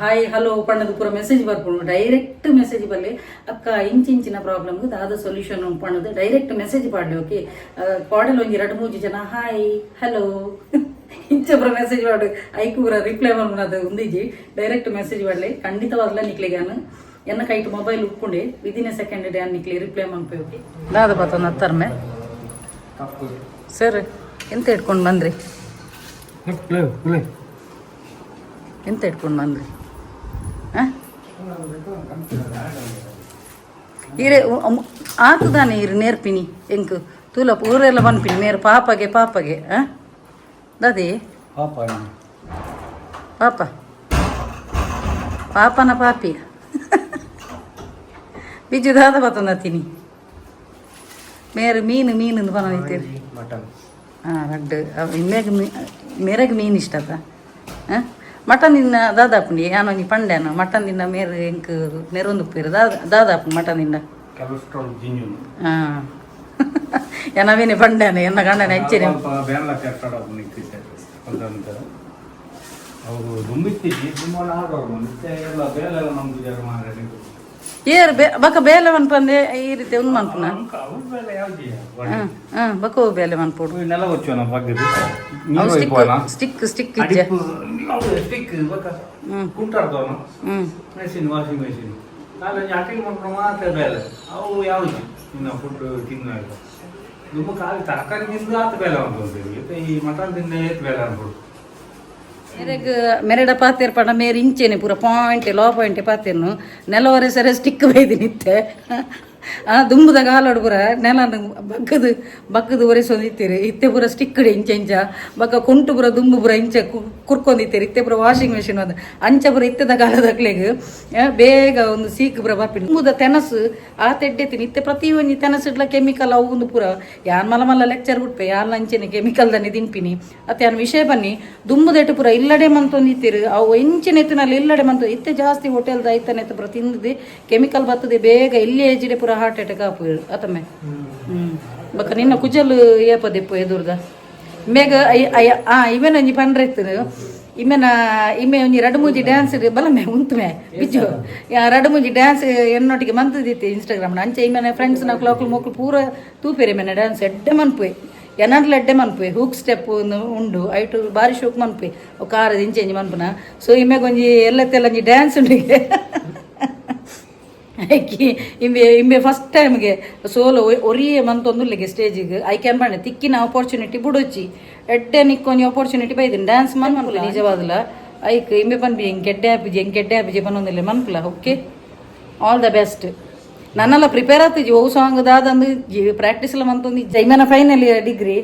ಹಾಯ್ ಹಲೋ ಪಣ್ಣದು ಪೂರ ಮೆಸೇಜ್ ಬರ್ಪುಂಡು. ಡೈರೆಕ್ಟ್ ಮೆಸೇಜ್ ಬಲ್ಲೆ, ಅಕ್ಕ ಇಂಚಿಂಚಿನ ಪ್ರಾಬ್ಲಮ್ ದಾದ ಸೊಲ್ಯೂಷನ್ ಪಣ್ಣದು ಡೈರೆಕ್ಟ್ ಮೆಸೇಜ್ ಪಾಡ್ಲಿ. ಓಕೆ, ಪಾಡಲ್ ಒಂಜಿ ರಡ್ಡ್ ಮೂಜಿ ಜನ ಹಾಯ್ ಹಲೋ ಇಂಚ ಪೂರ ಮೆಸೇಜ್ ಮಾಡು, ಐಕ್ ಪೂರ ರಿಪ್ಲೈ ಮಲ್ಪುನದು ಉಂದಿಜಿ. ಡೈರೆಕ್ಟ್ ಮೆಸೇಜ್ ಮಾಡಲಿ. ಖಂಡಿತವಾಗ್ಲ ನಿಕ್ಲೆಗ್ ಯಾನ್ ಎನ್ನ ಕೈಟ್ ಮೊಬೈಲ್ ಉಪ್ಪುಂಡೆ, ವಿದಿನ್ ಎ ಸೆಕೆಂಡ್ ಯಾನ್ ನಿಕ್ಲೆ ರಿಪ್ಲೈ ಮನ್ಪೆ. ಓಕೆ, ದಾದ ಬತ್ತೊಂದು ಹತ್ತರ್ಮೆ ಸರ್, ಎಂತ ಇಟ್ಕೊಂಡು ಬಂದ್ರಿ? ಎಂತ ಇಟ್ಕೊಂಡು ಬಂದ್ರಿ? ಹಾಂ, ಈರೆ ಆತದಾನೆ ಇರು ನೇರ್ಪಿನಿ ಎಂಕ್ ತೂಲ ಊರೆಲ್ಲ ಪನ್ಪಿನಿ ಮೇರು ಪಾಪಗೆ ಪಾಪಗೆ. ಹಾಂ ದಾದಿ. ಪಾಪ. ಪಾಪ ಪಾಪನ ಪಾಪಿ ಬಿಜು ದಾದ ಬತ್ತೊಂದು ತಿನಿ ಮೇರು ಮೀನು ಮೀನು ಪನೊಂದಿತ್ತೀರಿ. ಮಟನ್. ಹಾಂ, ರಡ್ಡ್ ಮೇಗ್ ಮೇರೆಗ್ ಮೀನು ಇಷ್ಟ ಅತ್ತ. ಹಾಂ, ಮಟನ್ ತಿನ್ನ ದಾದಾಪುಂಡಿ ಯಾನ್ ಒಂಜಿ ಪಂಡ್ಯಾನ ಮಟನ್ ತಿನ್ನ ಮೇರು ಎಂಕ್ ನೆರೊಂದು ಉಪ್ಪೇರು. ದಾದಾಪುಂಡು ಮಟನ್ ತಿನ್ನ? ಕೊಲೆಸ್ಟ್ರಾಲ್ ಜಿಂಜುನು. ಹಾಂ, ಎನವೇನೆ ಪಂಡ್ಯಾನ ಎನ್ನ ಗಂಡನ ಹೆಚ್ಚಿನ ಸ್ವಲ್ಪ ಬೇನ್ಲ ಕೆಟ್ಟಡ ನಿಂತಿದ್ದೆ ಒಂದಂತ ಅವು ದುಂಬಿತ್ತಿಜ್ಜಿ, ದುಂಬ ಆಡೋರು ಮತ್ತೆ ಎಲ್ಲ ಬೇಲೆಲ್ಲ ನಮ್ದು ಜರ ಮಾರೆ ನಿಂತು. ಏರ್ ಬಕ ಬೇಲೆ ಮನ್ಪಂದೆ ಈ ರೀತಿ ಒಂದು ಮನ್ಪುನ. ಅವು ಬೇಲೆ ಯಾವ್ದು? ಹಾಂ ಹಾಂ, ಬಕ ಅವು ಬೇಲೆ ಮನ್ಪೋಡು. ನೆಲ వచ్చాను ಪಕ್ಕದ. ಅವು ಸ್ಟಿಕ್ ಸ್ಟಿಕ್ ಸ್ಟಿಕ್ ಇಜ್ಜೆ. ಸ್ಟಿಕ್ ಬಕ ಹ್ಮ್. ಕುಂಟಾಡ್ದವನ. ಹ್ಮ್. ಮೆಷಿನ್, ವಾಷಿಂಗ್ ಮೆಷಿನ್ ನಾಲೊಂಜಿ ಅಟೆಂಡ್ ಮಾಡ್ಕೊಂಡು ಮಾತ್ರ ಬೇಲೆ. ಅವು ಯಾವುದು ಇನ್ನು ಫುಡ್ ತಿನ್ನಾಗ ದುಂಬು ಖಾಲಿ ತರಕಾರಿ ತಿಂದು ಆತ ಬೇಲೆ ಅನ್ಕೊಂತೀವಿ. ಈ ಮಟನ್ ತಿಂದ ಏತ್ ಬೇಲೆ ಅನ್ಕೊಡು. ಮೇರೆಗ್ ಮೆರೆಡ ಪಾತೇರ್ ಪಂಡ ಮೇರೆ ಇಂಚೆನೆ ಪೂರ ಪಾಯಿಂಟ್ ಲೋ ಪಾಯಿಂಟ್ ಪಾತೇರ್ನು. ನೆಲವರೆ ಸರ ಸ್ಟಿಕ್ ಬೈದು ನಿತ್ತೆ. ಆ ದುಂಬುದ ಕಾಲೋಡು ಪೂರ ನೆಲ ಬಗ್ಗದು ಬಗ್ಗದು ಒರೆಸೊಂದಿತ್ತೀರಿ. ಇತ್ತೆ ಪೂರ ಸ್ಟಿಕ್ ಇಂಚ ಇಂಚ. ಬಕ್ಕ ಕುಂಟು ಪೂರ ದುಂಬು ಪೂರ ಇಂಚ ಕುರ್ಕೊಂದಿತ್ತೀರಿ. ಇತ್ತೆ ಪೂರ ವಾಷಿಂಗ್ ಮೆಷಿನ್ ಬಂದು ಅಂಚ ಪೂರ ಇತ್ತದ ಕಾಲದಕ್ಲೆಗ್ ಬೇಗ ಒಂದು ಸೀಕ್ ಪೂರ ಬರ್ಪಿನ. ದುಂಬುದ ತೆನಸು ಆ ತೆಡ್ಡೆತಿನಿ. ಇತ್ತೆ ಪ್ರತಿ ಒಂಜಿ ತೆನಸಿಡ್ಲ ಕೆಮಿಕಲ್ ಅವು ಒಂದು ಪೂರ. ಯಾನ್ ಮಲ್ಲ ಮಲ್ಲ ಲೆಕ್ಚರ್ ಬಿಟ್ಪೆ, ಯಾನ್ ಅಂಚೆನೆ ಕೆಮಿಕಲ್ ದನ್ನಿ ತಿನ್ಪಿನಿ ಅತ್ತೆ. ಯಾನ್ ವಿಷಯ ಬನ್ನಿ, ದುಂಬುದೆಟ್ಟು ಪೂರ ಇಲ್ಲಡೆ ಮಂತೊಂದಿತ್ತೀರು. ಅವು ಎಂಚಿನ ಎತ್ತಿನಲ್ಲಿ ಇಲ್ಲಡೆ ಮಂತು. ಇತ್ತೆ ಜಾಸ್ತಿ ಹೋಟೆಲ್ದ ಐತನೆ ಪೂರ ತಿಂದದೆ ಕೆಮಿಕಲ್ ಬರ್ತದೆ. ಬೇಗ ಇಲ್ಲಿ ಏಜಿಡೆ ಪೂರ ಹಾರ್ಟ್ ಅಟ್ಯಾಕ್ ಆಪು ಅತಮ್ಮೆ. ಬೊಕ್ಕ ನಿನ್ನ ಕುಜಲ್ ಏಪದಿಪ್ಪು ಎದುರ್ದ ಮೇಗ ಆ ಇವೆನ ಒಂಜಿ ಪಂಡ್ರೆ ಇತ್ತು. ಇಮ್ಮೆನ ಇಮ್ಮೆ ಒಂಜಿ ರಡ್ಡು ಮೂಜಿ ಡ್ಯಾನ್ಸ್ ಬಲಮೆ ಉಂತುಮೆ ಬಿಜ್ಜು. ರಡ್ಡು ಮೂಜಿ ಡ್ಯಾನ್ಸ್ ಎನ್ನೊಟ್ಟಿಗೆ ಮಂತದಿತ್ತು ಇನ್ಸ್ಟಾಗ್ರಾಮ್. ಅಂಚೆ ಇಮ್ಮೆನ ಫ್ರೆಂಡ್ಸ್ ನಕ್ಲು ಮಕ್ಳು ಪೂರ ತೂಪೆರೆ. ಇಮ್ಮೆನ ಡ್ಯಾನ್ಸ್ ಎಡ್ಡೆ ಮನ್ಪುವೆ, ಎನರ್ಲ ಎಡ್ಡೆ ಮನ್ಪುವೆ. ಹೂಕ್ ಸ್ಟೆಪ್ ಉಂಡು, ಐಟು ಬಾರಿ ಶೋಕ್ ಮನ್ಪುವೆ. ಕಾರ್ ಇಂಚೆ ಇಂಚಿ ಮನ್ಪುನ. ಸೊ ಇಮ್ಮೆಗೊಂಜಿ ಎಲ್ಲತ್ತೆಲ್ಲ ಒಂಜಿ ಡ್ಯಾನ್ಸ್ ಉಂಡಿಗೆ ಐಕಿ ಇಂಬೆ ಇಂಬೆ ಫಸ್ಟ್ ಟೈಮ್ಗೆ ಸೋಲೋ ಒರಿಯೇ ಮಂತೊಂದುಲ್ಲೆಗೆ ಸ್ಟೇಜಿಗೆ. ಐಕೆ ಬಣ್ಣ ತಿಕ್ಕಿನ ಆಪರ್ಚುನಿಟಿ ಬುಡೊಚ್ಚಿ. ಎಡ್ಡೆ ನಿಕ್ಕೊಂಜಿ ಆಪರ್ಚುನಿಟಿ ಬೈದಿನಿ ಡ್ಯಾನ್ಸ್ ಮನ್ಪುಲ ನಿಜವಾದಲ. ಐಕ್ ಇಂಬೆ ಪನ್ಪಿ ಎಂಕ್ ಎಡ್ಡೆ ಆಪಿಜಿ, ಎಂಕ್ ಎಡ್ಡೆ ಆಪಿಜಿ ಪನ್ನೊಂದಿಲ್ಲ. ಮನ್ಪುಲ. Okay, all the best. ನನ್ನೆಲ್ಲ ಪ್ರಿಪೇರ್ ಆತಿಜಿ. ಓ ಸಾಂಗ್ ದಾದಂದು ಪ್ರಾಕ್ಟೀಸ್ ಎಲ್ಲ ಮಂತೊಂದು. ಇಮ್ಮೆನ ಫೈನಲ್ ಇಯರ್ ಡಿಗ್ರಿ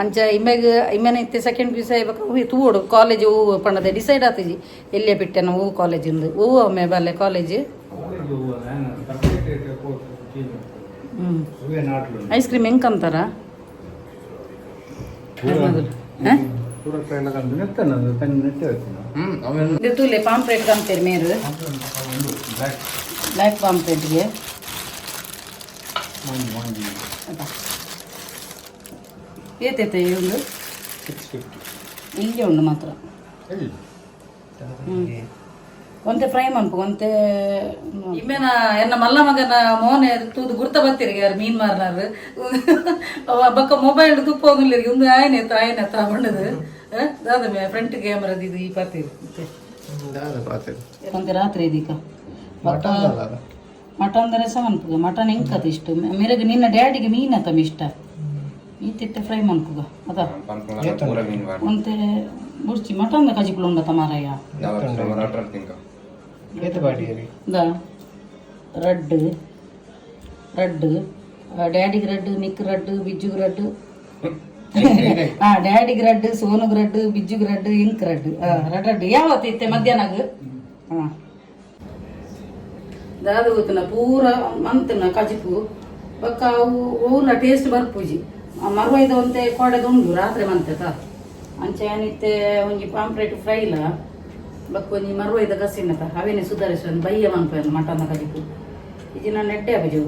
ಅಂಚ ಇಮ್ಮೆಗ್ ಇಮ್ಮೆನ ಇತ್ತೆ ಸೆಕೆಂಡ್ ಪಿ ಯು ಸಿ ಆಯ್ಬಕ ತೂವೊಡು. ಕಾಲೇಜ್ ಹೂ ಪಂಡದೆ ಡಿಸೈಡ್ ಆತಿಜಿ. ಎಲ್ಲಿಯ ಬಿಟ್ಟೆನ ಹೂ ಕಾಲೇಜಿಂದು ಹೂ ಒಮ್ಮೆ ಬಲ್ಲೆ ಕಾಲೇಜ್. ಹ್ಮ್. ಐಸ್ ಕ್ರೀಮ್ ಹೆಂಗ್ ಅಂತಾರ? ತೂಲೆ ಪಾಂಪ್ರೇಟ್ ಕಂತೇರಿ ಮೇರು. ಬ್ಲ್ಯಾಕ್ ಪಾಂಪ್ರೇಟ್ಗೆ ಏತೈತೆ ಒಂದು? 650. ಇಲ್ಲಿ ಉಂಡು ಮಾತ್ರ. ಒಂತೆ ಫ್ರೈ ಮನ್ಪು ಒಂತೆ. ಇಮ್ಮೆನ ಎನ್ನ ಮಲ್ಲ ಮಗನ ಮೋನೆ ತೂದು ಗುರ್ತ ಬತ್ತೀರಿ ಯಾರು ಮೀನ್ ಮಾರ್ನಾರು. ಅವ ಬಕ್ಕ ಮೊಬೈಲ್ ತುಪ್ಪೋಗಿಲ್ಲ. ಒಂದು ಆಯನೆ ಆಯನೆ ತಗೊಂಡದು ದಾದ ಫ್ರಂಟ್ ಕ್ಯಾಮರಾದ ಇದು ಈ ಪಾತೀರಿ. ಒಂತೆ ರಾತ್ರಿ ಇದೀಗ ಮಟನ್ ರಸ ಮನ್ಪುಗ. ಮಟನ್ ಎಂಕದ ಇಷ್ಟು ಮೇರೆಗೆ ನಿನ್ನ ಡ್ಯಾಡಿಗೆ ಮೀನ ತಮ್ಮ ಇಷ್ಟ. ಈತಿತ್ತೆ ಫ್ರೈ ಮನ್ಪುಗ ಅದ. ಒಂತೆ ಬುಡ್ಚಿ ಮಟನ್ ಕಜಿಪುಲು ಉಂಡತ ಮಾರಾಯ. The ರಡ್ಡು ರಡ್ಡು ಡ್ಯಾಡಿಗೆ ರಡ್ಡು, ನಿಕ್ ರಡ್ಡು, ಬಿಜ್ಜುಗ್ ರಡ್ಡು. ಹಾ, ಡ್ಯಾಡಿಗೆ ರಡ್ಡು, ಸೋನುಗ್ ರಡ್ಡು, ಬಿಜ್ಜುಗ್ ರಡ್ಡು, ಇಂಕ್ ರಡ್ಡು. ರಡ್ಡು ರಡ್ಡು ಯಾವತ್ತು ಇತ್ತೆ ಮಧ್ಯಾಹ್ನಗ್. ಹಾ, ದಾದ ಗೊತ್ತುನ ಪೂರ ಮಂತನ ಕಜಿಪು. ಬೊಕ್ಕ ಅವು ಓಲ ಟೇಸ್ಟ್ ಬರ್ಪುಜಿ. ಮರ್ವೈದ ಒಂತೆ ಕೋಡೆದ ಉಂಡು ರಾತ್ರಿ ಮಂತೆತ. ಅಂಚೆ ಏನಿತ್ತೆ ಒಂಜಿ ಪಾಂಪ್ರೇಟ್ ಫ್ರೈಲ ಬೊಕ್ಕ ಒಂಜಿ ಮರ್ವೈದ ಗಸಿನತ ಅವೇನೆ ಸುಧಾರಿಸ. ಒಂದು ಬಯ್ಯ ಮನ್ಪು ಮಟನ್ ಕಜಿಪು. ಇಜಿ ನಾನು ಎಡ್ಡೆ ಆಪುಜಿ.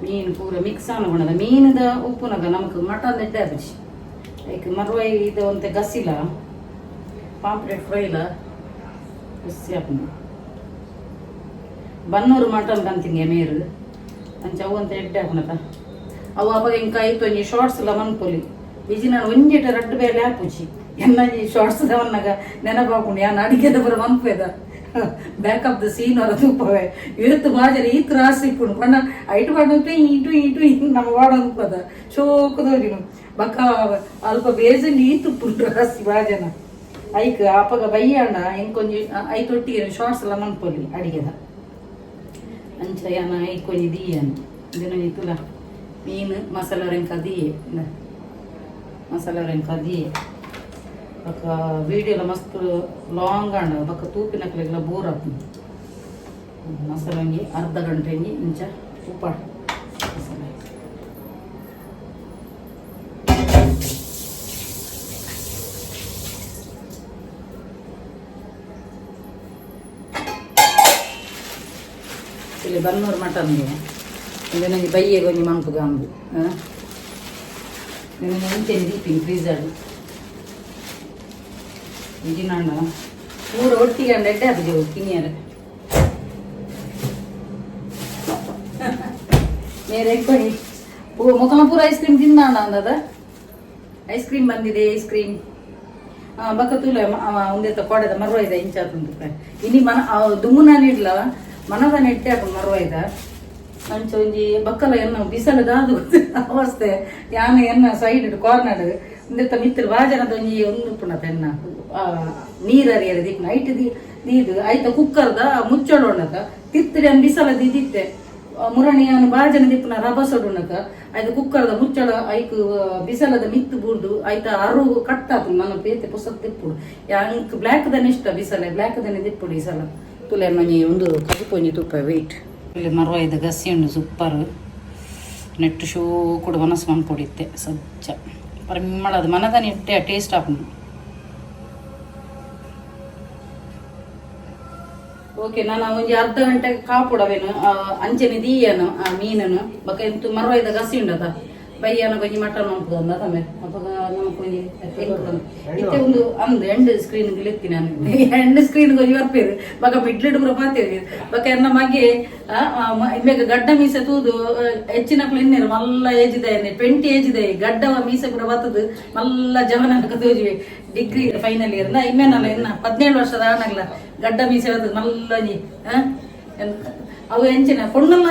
ಮೀನು ಪೂರ ಮಿಕ್ಸ್ ಆನಗುಣದ ಮೀನುದ ಉಪ್ಪುನಗ ನಮಕ್ ಮಟನ್ ಎಡ್ಡೆ ಆಪುಜಿ. ಐಕ್ ಮರ್ವೈ ಇದು ಒಂತೆ ಗಸಿಲ ಪಾಂಪ್ರೇಟ್ ಫ್ರೈಲ ಖುಷಿ ಆಪುಂಡು. ಬನ್ನೂರು ಮಟನ್ ಕಂತಿಂಗೆ ಮೇರು. ಅಂಚ ಅವು ಅಂತ ಎಡ್ಡೆ ಆಪುನತ. ಅವು ಅವಾಗ ಇಂಕ ಐತು ಒಂಜಿ ಶಾರ್ಟ್ಸ್ ಎಲ್ಲ ಮನ್ಪೊಲಿ. ಇಜಿ ನಾನು ಒಂಜೆಟ ರಡ್ಡು ಬೇಲೆ ಆಪುಜಿ. ಎನ್ನ ಈ ಶಾರ್ಟ್ಸ್ ದವನ್ನಾಗ ನೆನಪಾಪುಂಡು. ಯಾನ್ ಅಡಿಗೆದ ಪೂರ ಮನ್ಪುವೆದ. ಬ್ಯಾಕ್ ಆಫ್ the scene ಅವರ ತೂಪವೆ. ಏತ್ ಬಾಜರೆ ಈತ್ ರಾಸಿ ಇಪ್ಪುಂಡು ಪಂಡ ಐಟು ಪಾಡೊಂದು ಇಟು ಇಟು ನಮ್ಮ ವಾಡೊಂದು ಪದ ಶೋಕದೋರಿನು. ಬಕ್ಕ ಅಲ್ಪ ಬೇಜನ್ ಈತ್ ಉಪ್ಪುಂಡು ರಾಸಿ ಬಾಜನ. ಐಕ್ ಅಪಗ ಬಯ್ಯಾಂಡ ಎಂಕೊಂಜಿ ಐತೊಟ್ಟಿಗೆ ಶಾರ್ಟ್ಸ್ ಎಲ್ಲ ಮನ್ಪೊಲಿ ಅಡಿಗೆದ. ಅಂಚ ಯಾನ ಐಕೊಂಜಿ ದೀಯನ್ ದಿನ ತುಲ ಮೀನು ಮಸಾಲ ರೆಂಕ ದಿಯೆ. ಮಸಾಲ ರೆಂಕ ದಿಯೆ. ಬೊಕ್ಕ ವೀಡಿಯೋಲ ಮಸ್ತ್ ಲಾಂಗ್ ಆಂಡ ಬೊಕ್ಕ ತೂಪಿನಕ್ಲೆಗ್ಲ ಬೋರ್ ಆಪುಂಡು. ಮಸಾಲೆ ಒಂಜಿ ಅರ್ಧ ಗಂಟೆ ಒಂಜಿ ಇಂಚ ಉಪ್ಪಾಡು ಮಸಾಲೆ. ಇಲ್ಲಿ ಬನ್ನೂರು ಮಟನ್ಗೆ ಒಂಜಿ ಬಯ್ಯೆಗ್ ಒಂಜಿ ಮನ್ಪುಗ ಅಂದು ಇಂಚೆನೆ ದೀಪಿನಿ ಫ್ರೀಸರ್. ಇಂಜಿನಾಂಡ ಪೂರ ಒಟ್ಟಿಗೆ ಅಂಡ ಎಡ್ಡೆ ಆಪುಜಿ ತಿನಿಯರೆ. ಮೇರೆ ಕೊಡಿ ಮೊಕಲ ಪೂರ ಐಸ್ ಕ್ರೀಮ್ ತಿಂದಾಣ ಅಂದದ. ಐಸ್ ಕ್ರೀಮ್ ಬಂದಿದೆ, ಐಸ್ ಕ್ರೀಮ್. ಬಕ್ಕ ತೂಲೆ ಒಂದೇತ ಕೋಡೆದ ಮರ್ವ ಇದೆ ಇಂಚಾತುಂಟು. ಇನಿ ಮನ ದುಮ್ಮುನ ಇಡ್ಲ ಮನದ ನೆಟ್ಟೆ ಅಪ್ಪ ಮರ್ವ ಇದ. ಅಂಚ ಒಂಜಿ ಬಕ್ಕಲ ಎನ್ನ ಬಿಸಲ ದಾದು ಅವಸ್ಥೆ ಯಾನ ಎನ್ನ ಸೈಡ್ ಕಾರ್ನರ್ ಒಂದೆತ್ತ ಮಿತ್ರ ಬಾಜನದ ಒಂಜಿ ಒಂದು ಪುಣತ ಎನ್ನ ನೀರ್ ಅರಿಯರ ದಿಕ್ನ ಐಟ್ ದೀದು ಐತ ಕುಕ್ಕರ್ದ ಮುಚ್ಚಳೋಣತ ತಿತ್ತರಿ ಅನ್ ಬಿಸಲ ದೀದಿತ್ತೆ ಮುರಣಿಯಾನು ಬಾಜನ ದಿಪ್ಪುನ ರಬಸೊಡುಣತ ಐತ ಕುಕ್ಕರ್ದ ಮುಚ್ಚಳ ಐಕ್ ಬಿಸಲದ ಮಿತ್ತು ಬೂರ್ದು ಐತ ಅರು ಕಟ್ಟಾತು ನನ್ನ ಪೇತೆ ಪುಸ್ತಕ ದಿಪ್ಪುಡು. ಯಾಂಕ್ ಬ್ಲ್ಯಾಕ್ ದನೆ ಇಷ್ಟ ಬಿಸಲೆ, ಬ್ಲ್ಯಾಕ್ ದನೆ ದಿಪ್ಪುಡು. ಈ ಸಲ ತುಲೆ ಮಂಜಿ ಒಂದು ಕಜಿಪೊಂಜಿ ತುಪ್ಪ ವೆಯ್ಟ್. ಇಲ್ಲಿ ಮರ್ವ ಇದು ಗಸಿ ಉಂಡು ಸೂಪರ್ ನೆಟ್ಟು ಶೋ ಕೂಡ ಮನಸ್ಸು ಮನ್ಪೊಡಿತ್ತೆ ಸಜ್ಜ ಪರಿಮಳ. ಅದು ಮನದ ನೆಟ್ಟೆ ಟೇಸ್ಟ್ ಆಪುಂಡು. ಓಕೆ, ನಾನು ಒಂಜಿ ಅರ್ಧ ಗಂಟೆ ಕಾಪುಡವೇನು ಅಂಚನೆ ದೀಯನು ಆ ಮೀನನು. ಬೊಕ ಎಂತು ಮರ್ವ ಇದ ಗಸಿ ಉಂಡದ ಬಯ್ಯನ ಒಂಜಿ ಮಟನ್ ಉಂಟು ಅಂದ ತಮ್ಮೆ. ಅಪಗ ನಮಕ್ ಒಂಜಿ ಇತ್ತೆ ಒಂದು ಅಂದು ಎಂಡ್ ಸ್ಕ್ರೀನ್ ಲೆತ್ತಿ ನಾನು ಎಂಡ್ ಸ್ಕ್ರೀನ್ ಒಂಜಿ ಬರ್ಪೇರು. ಬೊಕ ಮಿಡ್ಲಿಡ್ ಪೂರ ಪಾತೇರು. ಬೊಕ ಎನ್ನ ಮಗೆ ಇಮ್ಮೆಗ್ ಗಡ್ಡ ಮೀಸೆ ತೂದು ಹೆಚ್ಚಿನಕ್ಲು ಇನ್ನೇರು ಮಲ್ಲ ಏಜ್ ಇದೆ, 20 ಏಜ್ ಇದೆ, ಗಡ್ಡ ಮೀಸೆ ಪೂರ ಬತ್ತದು ಮಲ್ಲ ಜವನ ತೋಜುವೆ. Degree final year ಇಮ್ಮೆನಲ್ಲ ಇನ್ನ 17 ವರ್ಷದ ಆನಗ್ಲ ಗಡ್ಡ ಮೀಸೆ ಬತ್ತದು ಮಲ್ಲಂಜಿ. ಅವು ಎಂಚಿನ ಪೊಣ್ಣಲ್ಲ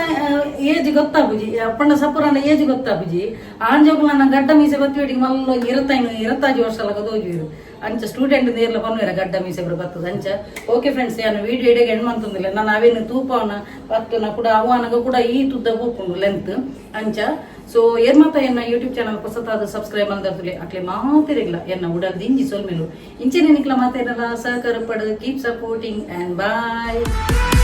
ಏಜ್ ಗೊತ್ತಾಪುಜಿ, ಅಪ್ಪಣ್ಣ ಸಪುರನ ಏಜ್ ಗೊತ್ತಾಪುಜಿ. ಆಂಜೋಗುಲ ಗಡ್ಡ ಮೀಸೆ ಬತ್ತಿಬೇಟಿಗೆ ಮಲ್ಲ 25 ವರ್ಷ ಲಗ ತೋಜುವಿರು. ಅಂಚ ಸ್ಟೂಡೆಂಟ್ ನೇರ್ಲ ಪನ್ವೇರ ಗಡ್ಡ ಮೀಸೆ ಪೂರ ಬತ್ತದ ಅಂಚ. ಓಕೆ ಫ್ರೆಂಡ್ಸ್, ನಾನು ವಿಡಿಯೋ ಇಡಗೆ ಹೆಣ್ಮಂತಂದಿಲ್ಲ. ನಾನು ಅವೇನು ತೂಪವನ ಪತ್ತುನ ಕೂಡ ಅವನಗ ಕೂಡ ಈ ತುದ್ದ ಪೋಪುಂಡು ಲೆಂತ್ ಅಂಚ. ಸೊ ಏರ್ ಮಾತ ಎನ್ನ ಯೂಟ್ಯೂಬ್ ಚಾನಲ್ ಹೊಸತಾದ ಸಬ್ಸ್ಕ್ರೈಬ್ ಅಂದರ್ತಲೆ ಅಟ್ಲೆ ಮಾತಿರಿಲ್ಲ ಎನ್ನ ಉಡಲ್ ದಿಂಜಿ ಸೊಲ್ಮೆಲು. ಇಂಚೆನೆ ನಿಕ್ಲ ಮಾತೇನಲ್ಲ ಸಹಕಾರ ಪಡು. Keep supporting and bye.